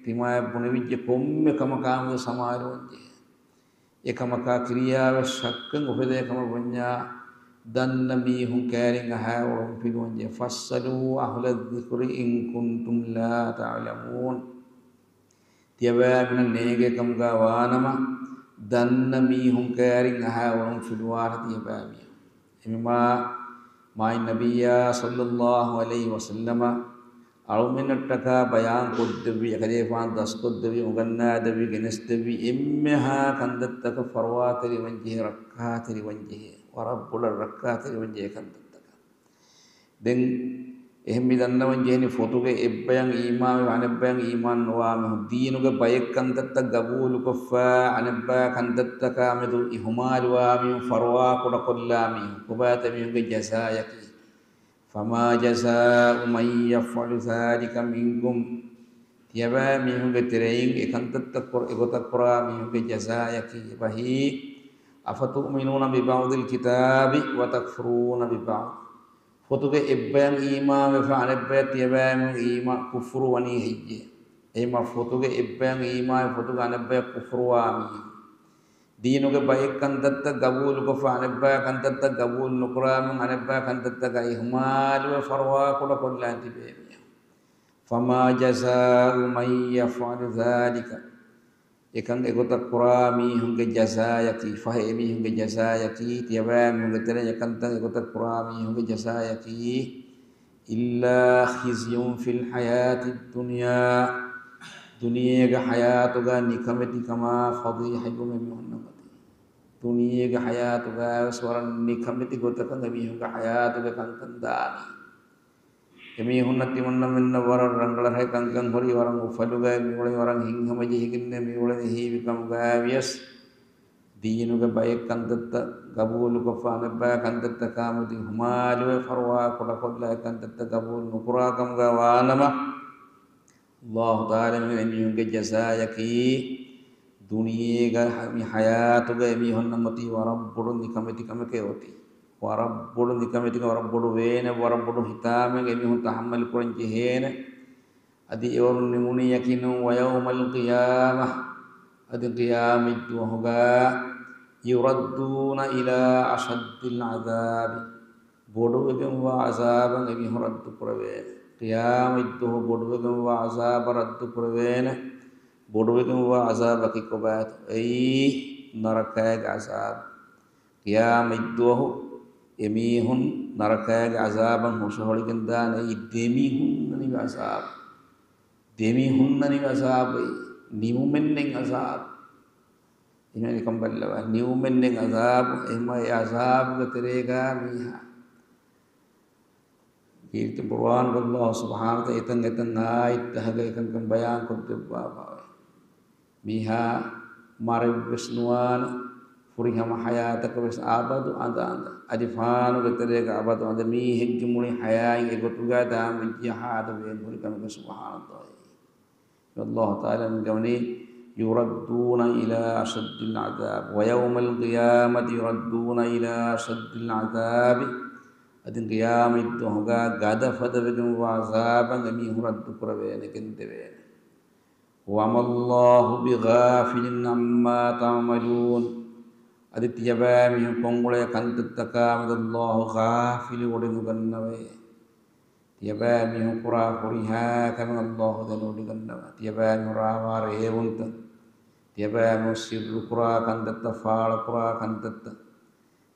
ތިމާޔަށް ބުނެވިއްޖެ ކޮންމެ ކަމަކާމެދު ސަމާލުވަންޖެހޭ. އެކަމަކާ ކިރިޔާވެސް ޝައްކެއް އުފެދޭ ކަމަށް ވަންޏާ، ދަންނަ މީހުން ކައިރިން އަހާ އުޅުން ފިލުވަންޖެހޭ. فاسألوا أهل الذكر إن كنتم لا تعلمون. ތިޔަބައިމީހުން ނޭނގޭ ކަމުގަ ވާނަމަ، ދަންނަ މީހުން ކައިރިން އަހާ އުޅުން ފިލުވާށި ތިޔަބައިމީހުން. އެމީމާ މާތް ނަބިއްޔާ ޞައްލައްލާހު ޢަލައިހި ވަސައްލަމަ އަޅުމެންނަށްޓަކާ ބަޔާން ކޮށްދެއްވި، އެކަލޭގެފާނު ދަސްކޮށްދެއްވި، އުނގަންނާދެއްވި، ގެނެސްދެއްވި އެންމެހާ ކަންތައްތަކަށް ފަރުވާތެރިވަންޖެހޭ، ރައްކާތެރިވަންޖެހޭ، ވަރަށް ބޮޑަށް ރައްކާތެރިވަންޖެހޭ ކަންތައްތަކަށް. ދެން އެހެން މި ދަންނަވަން ޖެހެނީ ފޮތުގެ އެއްބަޔަށް އީމާންވެ އަނެއްބަޔަށް އީމާން ނުވާ މީހުން، ދީނުގެ ބައެއް ކަންތައްތައް ގަބޫލުކޮށްފަ އަނެއްބައި ކަންތައްތަކާމެދު އިހުމާލުވާ މީހުން، ފަރުވާ ކުޑަކޮށްލާ މީހުން، ކޮބާތަ މީހުންގެ ޖަޒާޔަކީ؟ فما جزاء من يفعل ذلك منكم، ތިޔަބައިމީހުންގެ ތެރެއިން އެކަންތައްތައް ކުރ-، އެގޮތަށް ކުރާ މީހުންގެ ޖަޒާޔަކީ އެބަހީ، أفتؤمنون ببعض الكتاب وتكفرون ببعض. ފޮތުގެ އެއްބަޔަށް އީމާންވެފަ އަނެއްބަޔަށް ތިޔަބައިމީހުން އީމާ-، ކުފުރުވަނީ ހެއްޔޭ؟ އެހެންމަ ފޮތުގެ އެއްބަޔަށް އީމާންވެ ފޮތުގެ އަނެއްބަޔަށް ކުފުރުވާ މީހުން. ދީނުގެ ބައެއް ކަންތައްތައް ގަބޫލުކޮށްފަ އަނެއްބަޔަށް ކަންތައްތައް ގަބޫލު ނުކުރާ މީހުން، އަނެއްބަޔަށް ކަންތައްތަކާ އިހުމާލުވެ ފަރުވާ ކުޑަކޮށްލާ ތިބޭ މީހުން. فما جزاء من يفعل ذلك، އެކަން އެގޮތަށް ކުރާ މީހުންގެ ޖަޒާޔަކީ، ފަހެ އެމީހުންގެ ޖަޒާޔަކީ، ތިޔަބައިމީހުންގެ ތެރެއިން އެކަންތައް އެގޮތަށް ކުރާ މީހުންގެ ޖަޒާޔަކީ، إلا خزي في الحياة الدنيا، ދުނިޔޭގެ ޙަޔާތުގަ ނިކަމެތިކަމާ ފަޟީޙަތްވުމެއް އެމީހުންނަށް އޮތީ. ދުނިޔޭގެ ޙަޔާތުގައިވެސް ވަރަށް ނިކަމެތި ގޮތަކަށް އެމީހުންގެ ޙަޔާތުގެ ކަންކަން ދާނީ. އެމީހުންނަށް ތިމަންނަމެންނަށް ވަރަށް ރަނގަޅަށް ކަންކަން ހުރި، ވަރަށް އުފަލުގައި މިއުޅެނީ، ވަރަށް ހިތްހަމަޖެހިގެންނޭ މިއުޅެނީ ހީވިކަމުގައިވިޔަސް، ދީނުގެ ބައެއް ކަންތައްތައް ގަބޫލުކޮށްފަ އަނެއްބައި ކަންތައްތަކާމެދު އިހުމާލުވެ ފަރުވާ ކުޑަކޮށްލާ އެ ކަންތައްތައް ގަބޫލު ނުކުރާ ކަމުގައި ވާނަމަ، ﷲ ތަޢާލާ މި އެމީހުންގެ ޖަޒާޔަކީ، ދުނިޔޭގަ މި ޙަޔާތުގަ އެމީހުންނަށް އޮތީ ވަރަށް ބޮޑު ނިކަމެތިކަމެކޭ އޮތީ. ވަރަށް ބޮޑު ނިކަމެތިކަން، ވަރަށް ބޮޑު ވޭނެ، ވަރަށް ބޮޑު ހިތާމައެއް އެމީހުން ތަޙައްމަލު ކުރަން ޖެހޭނެ. އަދި އެވަރުން ނިމުނީ ޔަޤީނުން، ويوم القيامة، އަދި ޤިޔާމަތްދުވަހުގަ يردون إلى أشد العذاب، ބޮޑުވެގެންވާ ޢަޒާބަށް އެމީހުން ރައްދު ކުރެވޭނެ. ޤިޔާމަތްދުވަހު ބޮޑުވެގެންވާ ޢަޒާބަށް ރައްދު ކުރެވޭނެ. ބޮޑުވެގެންވާ ޢަޒާބަކީ ކޮބާތޯ؟ އެއީ ނަރަކައިގެ ޢަޒާބު. ޤިޔާމަތްދުވަހު އެމީހުން ނަރަކައިގެ ޢަޒާބަށް ހުށަހޮޅިގެންދާނެ އެއީ ދެމިހުންނަނިވި ޢަޒާބު. ދެމިހުންނަނިވި ޢަޒާބު އެއީ. ނިމުމެއްނެތް ޢަޒާބު. އެހެންވީމަ ނިކަން ބައްލަވާ. ނިމުމެއްނެތް ޢަޒާބު. އެހެންވީމަ އެ ޢަޒާބުގެ ތެރޭގަ މީހާ ކީރިތި ޤުރުއާނުގަ ﷲ ސުބްޙާނަހޫ ވަތަޢާލާ އެތަން އެތަން އާޔަތްތަކުގަ އެކަންކަން ބަޔާންކޮށްދެއްވާފައި. މީހާ މަރެއްވެސް ނުވާނެ، ފުރިހަމަ ޙަޔާތަކަށް ވެސް އަބަދު އަނދަ އަނދަ. އަދި ފާނުގެ ތެރޭގަ އަބަދު އަނދަ. މީހެއްގެ މުޅި ޙަޔާތް އެގޮތުގަ ދާން ވެއްޖިއްޔާ ހާދަ ވޭން ހުރި ކަމެއް ސުބްޙާނަﷲ. ﷲ ތަޢާލާ މި ގަވަނީ، يردون إلى أشد العذاب ويوم القيامة يردون إلى أشد العذاب. އަދި ޤިޔާމަތްދުވަހުގަ ގަދަފަދަވެގެންވާ ޢަޒާބަށް އެމީހުން ރައްދު ކުރެވޭނެ، ގެންދެވޭނެ. وما الله بغافل عما تعملون. އަދި ތިޔަބައިމީހުން ކޮށްއުޅޭ ކަންތައްތަކާމެދު ﷲ ޣާފިލު ވޮޑިނުގަންނަވައޭ. ތިޔަބައިމީހުން ކުރާ ހުރިހާ ކަމެއް ﷲ ދެނެވޮޑިގަންނަވާ. ތިޔަބައިމީހުން ރާވާ ރޭވުންތައް، ތިޔަބައިމީހުން ސިއްރުކުރާ ކަންތައްތައް، ފާޅުކުރާ ކަންތައްތައް،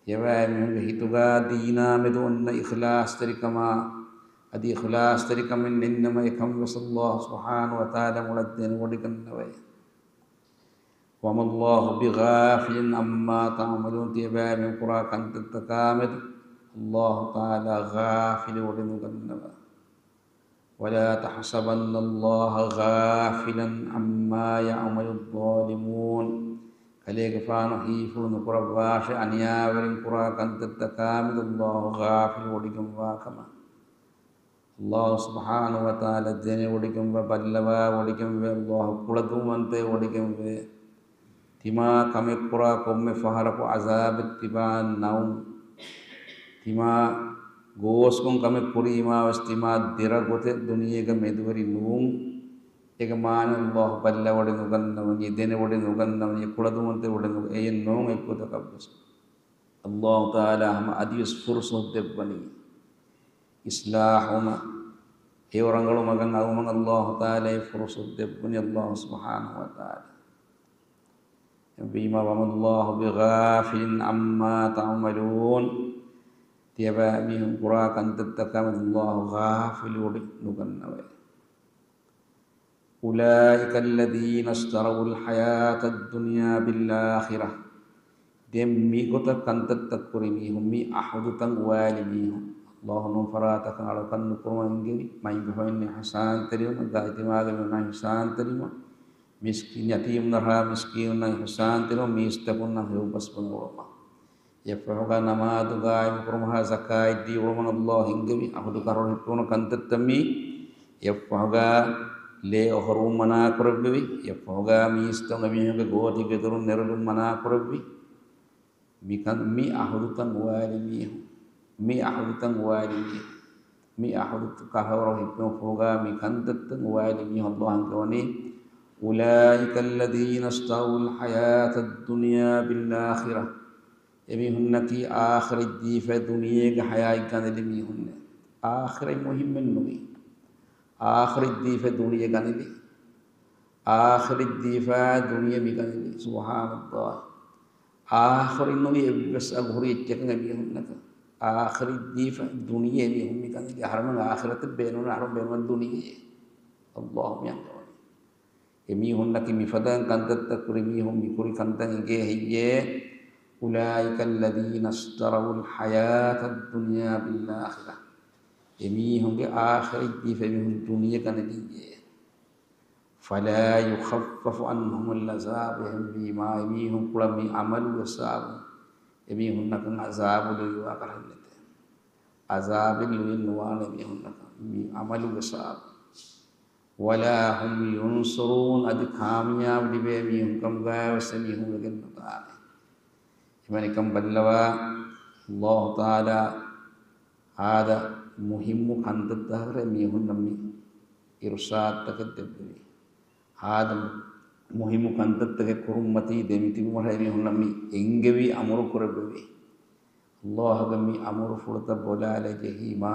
ތިޔަބައިމީހުންގެ ހިތުގަ ދީނާމެދު އޮންނަ އިޚްލާޞްތެރިކަމާ، އަދި އިޚްލާޞްތެރިކަމެއް ނެތްނަމަ އެކަން ވެސް ﷲ ސުބްޙާނަހޫ ވަތަޢާލާ މޮޅަށް ދެނެވޮޑިގަންނަވައޭ. وما الله بغافل عما تعملون. ތިޔަބައިމީހުން ކުރާ ކަންތައްތަކާމެދު ﷲ ތަޢާލާ ޣާފިލު ވޮޑިނުގަންނަވާ. ولا تحسبن الله غافلا عما يعمل الظالمون. ކަލޭގެފާނު ހީފުޅު ނުކުރައްވާށޭ، އަނިޔާވެރިން ކުރާ ކަންތައްތަކާމެދު ﷲ ޣާފިލު ވޮޑިގެންވާ ކަމަށް. ﷲ ސުބްޙާނަހޫ ވަތަޢާލާ ދެނެވޮޑިގެންވާ، ބައްލަވާ ވޮޑިގެންވޭ، ﷲ ކުޅަދުންވަންތައެއް ވޮޑިގެންވޭ. ތިމާ ކަމެއް ކުރާ ކޮންމެ ފަހަރަކު ޢަޒާބެއް ތިބާން ނައުން. ތިމާ ގޯސްކޮން ކަމެއް ކުރީމާ ވެސް ތިމާ ދެރަ ގޮތެއް ދުނިޔޭގަ މެދުވެރި ނުވުން. އޭގެ މާނަ ﷲ ބައްލަވޮޑި ނުގަންނަވަނީ، ދެނެވޮޑި ނުގަންނަވަނީ، ކުޅަދުންވަންތައް ވޮޑި ނު-، އެއެއް ނޫން އެއްގޮތަކަށް ވެސް. ﷲ ތަޢާލާ ހަމަ އަދިވެސް ފުރުޞަތު ދެއްވަނީ އިޞްލާޙުވުމަށް، ހެޔޮ ރަނގަޅު މަގަށް އައުމަށް ﷲ ތަޢާލާ އެ ފުރުޞަތު ދެއްވަނީ ﷲ ސުބްޙާނަހޫ ވަތަޢާލާ. އެހެންވީމާ، وما الله بغافل عما تعملون. ތިޔަބައިމީހުން ކުރާ ކަންތައްތަކާމެދު ﷲ ޣާފިލު ވޮޑި ނުގަންނަވައޭ. أولئك الذين اشتروا الحياة الدنيا بالآخرة. ދެން މިގޮތަށް ކަންތައްތައް ކުރި މީހުން، މި އަހުދުތައް އުވާލި މީހުން، ﷲ ނޫން ފަރާތަކަށް އަޅުކަން ނުކުރުމަށް އެންގެވި، މައިންބަފައިންނަށް އިޙްސާންތެރިވުމަށް، ގާތްތިމާގެ މީހުންނަށް އިޙްސާންތެރިވުމަށް، މިސްކި-، ޔަތީމުންނަށާ މިސްކީނުންނަށް އިޙްސާންތެރިވުމަށް، މީސްތަކުންނަށް ހެޔޮ ބަސްބުނެވުމަށް. އެއަށްފަހުގަ ނަމާދު ގާއިމުކުރުމަށް، ޒަކާތް ދީ އުޅުމަށް ﷲ އެންގެވި، އަހުދު ކަށަވަރު ހިއްޕުނު ކަންތައްތައް މީ. އެއަށްފަހުގަ ލޭ އޮހޮރުވުން މަނާކުރެއްވެވި. އެއަށްފަހުގަ މީސްތައް އެމީހުންގެ ގޯތި ގެދޮރުން ނެރެލުން މަނާކުރެއްވި. މިކަން، މި އަހުދުތައް އުވާލި މީހުން، މި އަހުދުތައް އުވާލި މީހުން، މި އަހުދު ކަށަވަރު ހިއްޕުމަށްފަހުގަ މި ކަންތައްތައް އުވާލި މީހުން ﷲ އެންގެވަނީ، أولئك الذين اشتروا الحياة الدنيا بالآخرة. އެމީހުންނަކީ އާޚިރަތް ދީފަ ދުނިޔޭގެ ޙަޔާތް ގަނެލި މީހުންނޭ. އާޚިރަތް މުހިއްމެއް ނުވި. އާޚިރަތް ދީފަ ދުނިޔެ ގަނެލި. އާޚިރަތް ދީފަ ދުނިޔެ މި ގަނެލި. ސުބްޙާނަﷲ. އާޚިރަތް ނުވި އެއްވެސް އަގުހުރި އެއްޗަކަށް އެމީހުންނަކަށް. އާޚިރަތް ދީފަ ދުނިޔެ އެމީހުން މި ގަނެލި. އަހަރެމެން އާޚިރަތެއް ބޭނުން، އަހަރެން ބޭނުން ދުނިޔެ. ﷲ މި އަންގަވަނީ. އެމީހުންނަކީ މިފަދައިން ކަންތައްތައް ކުރި މީހުން މި ކުރި ކަންތައް އެނގޭ ހެއްޔޭ؟ أولئك الذين اشتروا الحياة الدنيا بالآخرة. އެމީހުންގެ އާޚިރަތް ދީފަ އެމީހުން ދުނިޔެ ގަނެލިއްޔޭ. فلا يخفف عنهم العذاب. އެހެންވީމާ އެމީހުން ކުޅަ މި ޢަމަލުގެ ސަބަބުން އެމީހުންނަކަށް ޢަޒާބު ލުއިވާ ކަށެއް ނެތޭ. ޢަޒާބެއް ލުއިން ނުވާނެ އެމީހުންނަކަށް މި ޢަމަލުގެ ސަބަބުން. ولا هم ينصرون. އަދި ކާމިޔާބު ލިބޭ މީހުން ކަމުގައި ވެސް އެމީހުން ވެގެން ނުދާނެ. އެހެންވީމާ ނިކަން ބައްލަވާ، ﷲ ތަޢާލާ ހާދަ މުހިއްމު ކަންތައްތަކަށް މީހުންނަށް މި އިރުޝާދުތަކެއް ދެއްވެވި. ހާދަ މުހިއްމު ކަންތައްތަކެއް ކުރުންމަތީ ދެމިތިބުމަށް އެމީހުންނަށް މި އެންގެވި އަމުރު ކުރެއްވެވި. ﷲ ގެ މި އަމުރުފުޅުތައް ބޮލާލައި ޖެހީމާ،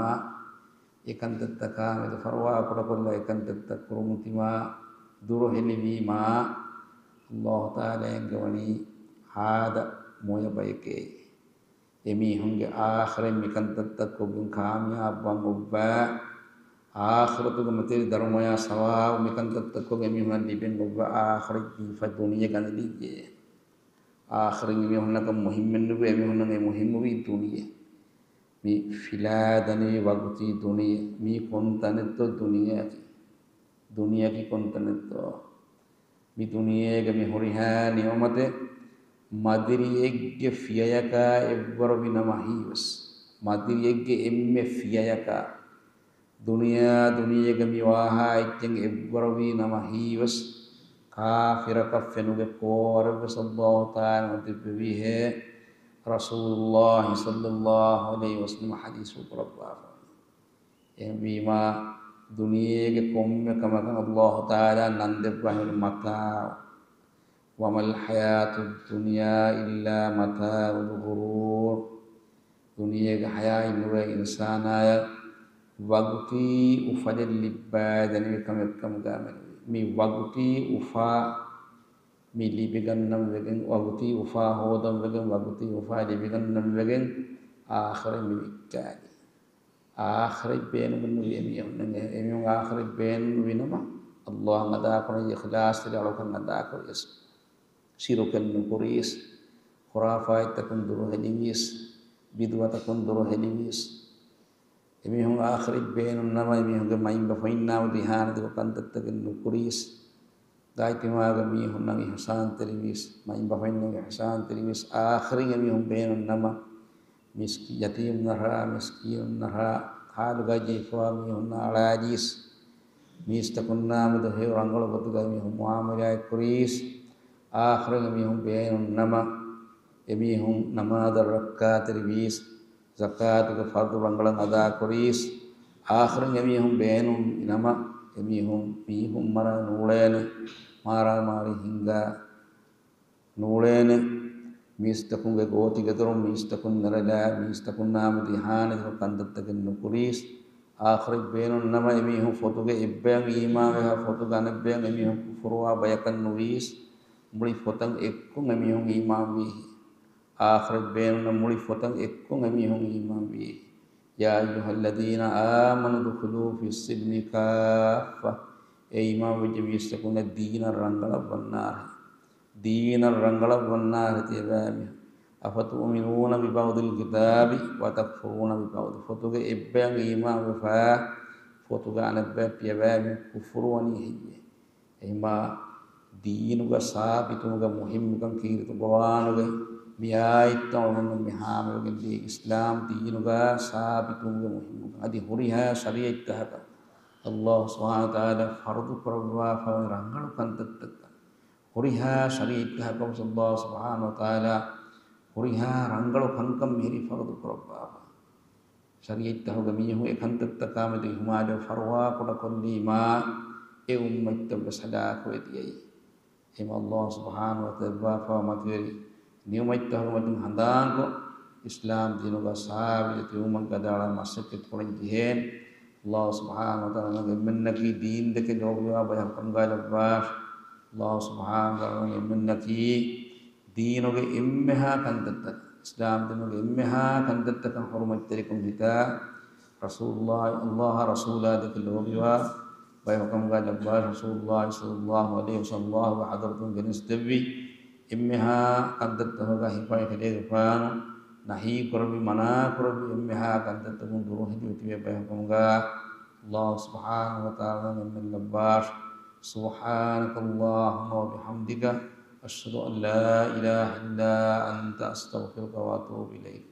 އެކަންތައްތަކާމެދު ފަރުވާކުޑަކޮށްލާ އެކަންތައްތައް ކުރުމުތިމާ ދުރުހެލިވީމާ، ﷲ ތަޢާލާ އެންގެވަނީ ހާދަ މޮޔަ ބަޔެކޭ. އެމީހުންގެ އާޚިރަތް މިކަންތައްތައް ކޮށްގެން ކާމިޔާބުވާން އޮއްވާ، އާޚިރަތުގެ މަތިވެރި ދަރުމަޔާ ސަވާބު މިކަންތައްތައް ކޮށްގެން އެމީހުންނަށް ލިބެން އޮއްވާ، އާޚިރަތް ދީފަ ދުނިޔެ ގަނެލިއްޔޭ. އާޚިރަތް އެމީހުންނަކަށް މުހިއްމެއް ނުވޭ، އެމީހުންނަށް އެ މުހިއްމުވީ ދުނިޔެ. މި ފިލާ ދަނިވި ވަގުތީ ދުނިޔެ، މީ ކޮން ތަނެއްތޯ ދުނިޔެއަކީ؟ ދުނިޔެއަކީ ކޮން ތަނެއްތޯ؟ މި ދުނިޔޭގެ މި ހުރިހާ ނިޢުމަތެއް މަދިރިއެއްގެ ފިޔަޔަކާ އެއްވަރުވި ނަމަ ހީވެސް، މަދިރިއެއްގެ އެންމެ ފިޔަޔަކާ ދުނިޔެއާ ދުނިޔޭގަ މި ވާހާ އެއްޗެއް އެއްވަރުވީ ނަމަ ހީވެސް، ކާފިރަކަށް ފެނުގެ ކޯވަރެއްވެސް ﷲ ތަޢާލާ ނުދެއްވެވީހޭ، ރަސޫލުﷲ ޞައްލަﷲ ޢަލައިހި ވަސައްލަމަ ޙަދީޘް ކުރައްވާފަ. އެހެންވީމާ، ދުނިޔޭގެ ކޮންމެ ކަމަކަށް ﷲ ތަޢާލާ ނަން ދެއްވާ ހިނދު މަތާޢު. وما الحياة الدنيا إلا متاع الغرور. ދުނިޔޭގެ ޙަޔާތް ނުވޭ އިންސާނާޔަށް ވަގުތީ އުފަލެއް ލިއްބާ ދެނިވި ކަމެއްކަމުގަ މެނުވީ. މި ވަގުތީ އުފާ މި ލިބިގަންނަން ވެގެން، ވަގުތީ އުފާ ހޯދަން ވެގެން، ވަގުތީ އުފާ ލިބިގަންނަން ވެގެން، އާޚިރަތް މި ވިއްކާލީ. އާޚިރަތް ބޭނުމެއްނުވި އެމީހުން، އެމީހުން އާޚިރަތް ބޭނުންވި ނަމަ، ﷲ އަށް އަދާކުރަން އިޚްލާޞްތެރި އަޅުކަން އަދާކުރިޔަސް، ޝިރުކެއް ނުކުރީސް، ޚުރާފާތްތަކުން ދުރުހެލިވީސް، ބިދުޢަތަކުން ދުރުހެލިވީސް، އެމީހުން އާޚިރަތް ބޭނުން ނަމަ، އެމީހުންގެ މައިންބަފައިންނާމެދު އިހާނެތިކޮށް ކަންތައްތަކެއް ނުކުރީސް، ދާއިތިމާގެ މީހުންނަށް އިޙްސާންތެރިވީސް، މައިންބަފައިންނަށް އިޙްސާންތެރިވީސް، އާޚިރަތް އެމީހުން ބޭނުން ނަމަ، މިސްކި-، ޔަތީމުންނަށާ، މިސްކީނުންނަށާ، ޙާލުގައި ޖެހިފަވާ މީހުންނަށް އަޅާލީސް، މީސްތަކުންނާމެދު ހެޔޮ ރަނގަޅު ގޮތުގައި މީހުން މުޢާމަލާތް ކުރީސް، އާޚިރަތް އެމީހުން ބޭނުން ނަމަ، އެމީހުން ނަމާދަށް ރައްކާތެރިވީސް، ޒަކާތުގެ ފަރުޟު ރަނގަޅަށް އަދާކުރީސް، އާޚިރަތް އެމީހުން ބޭނުން ނަމަ، އެމީހުން މީހުން މަރާ ނޫޅޭނެ، މާރާމާރީ ހިންގާ ނޫޅޭނެ، މީސްތަކުންގެ ގޯތިގެދޮރުން މީސްތަކުން ނެރެލާ، މީސްތަކުންނާމެދު އިހާނެތިކޮށް ކަންތައްތަކެއް ނުކުރީސް، އާޚިރަތް ބޭނުން ނަމަ، އެމީހުން ފޮތުގެ އެއްބަޔަށް އީމާންވެހާ ފޮތުގެ އަނެއްބަޔަށް އެމީހުން ކުފުރުވާ ބަޔަކަށް ނުވީސް، މުޅި ފޮތަށް އެއްކޮށް އެމީހުން އީމާންވީ. އާޚިރަތް ބޭނުން ނަމަ، މުޅި ފޮތަށް އެއްކޮށް އެމީހުން އީމާންވީ. يا أيها الذين آمنوا ادخلوا في السلم كافة. އޭ އީމާންވެއްޖެ މީސްތަކުންނަށް ދީނަށް ރަނގަޅަށް ވަންނާށޭ. ދީނަށް ރަނގަޅަށް ވަންނާށޭ ތިޔަބައިމީހުން. أفتؤمنون ببعض الكتاب وتكفرون ببعض. ފޮތުގެ އެއްބަޔަށް އީމާންވެފަ، ފޮތުގެ އަނެއްބަޔަށް ތިޔަބައިމީހުން ކުފުރުވަނީ ހެއްޔޭ؟ އެހިމާ ދީނުގަ ސާބިތުވުމުގެ މުހިއްމުކަން ކީރިތި ޤުރްއާނުގެ މި އާޔަތްތައް އޮންނަ މި ހާމަވެގެން ދިޔަ އިސްލާމް ދީނުގަ ސާބިތުވުމުގެ މުހިއްމުކަން. އަދި ހުރިހާ ޝަރީޢަތްތަކަކަށް ﷲ ސުބްޙާނަހޫ ވަތަޢާލާ ފަރުޟު ކުރައްވާފަވާ ރަނގަޅު ކަންތައްތަކަށް، ހުރިހާ ޝަރީޢަތްތަކަކަށް ﷲ ސުބްޙާނަހޫ ވަތަޢާލާ ހުރިހާ ރަނގަޅު ކަންކަން މިހިރީ ފަރުޟު ކުރައްވާފަ. ޝަރީޢަތްތަކުގެ މީހުން އެކަންތައްތަކާމެދު އިހުމާލުވެ ފަރުވާކުޑަކޮށްލީމާ، އެ އުއްމަތްތައްވެސް ހަލާކުވެ ދިޔައީ. އެހެން ﷲ ސުބްޙާނަހޫ ވަތަޢާލާ ދެއްވާފަވާ މަތިވެރި ނިޢުމަތްތަކުގެ މަތިން ހަނދާންކޮށް، އިސްލާމް ދީނުގަ ސާބިތުވުމަށް ގަދައަޅާ މަސައްކަތް ކުރަން ޖެހޭނެ. ﷲ ސުބްޙާނަހޫ ވަތަޢާލާ އެންމެންނަކީ ދީންދެކެ ލޯބިވާ ބަޔަކު ކަމުގައި ލައްވާށި. ﷲ ސުބްޙާނަހޫ ވަތަޢާލާ އެންމެންނަކީ ދީނުގެ އެންމެހާ ކަންތައްތަކަށް، އިސްލާމް ދީނުގެ އެންމެހާ ކަންތައްތަކަށް ޙުރުމަތްތެރިކަން ހިތާ، ރަސޫލުﷲ، ﷲ އާ ރަސޫލާ ދެކެ ލޯބިވާ ބަޔަކު ކަމުގައި ލައްވާ. ރަސޫލުﷲ ޞައްލަﷲ ޢަލައިހި ވަސައްލަމަ ﷲ ގެ ޙަޟްރަތުން ގެނެސްދެއްވި އެންމެހާ ކަންތައްތަކުގަ ހިފައި ކެޑޭގެފާނު ނަހީ ކުރެއްވި، މަނާ ކުރެއްވި އެންމެހާ ކަންތައްތަކުން ދުރުހެލި ތިބޭ ބަޔަކު ކަމުގަ ﷲ ސުބްޙާނަހޫ ވަތަޢާލާ އެންމެން ލައްވާށި. سبحانك اللهم وبحمدك، أشهد أن لا إله إلا أنت، أستغفرك وأتوب إليك.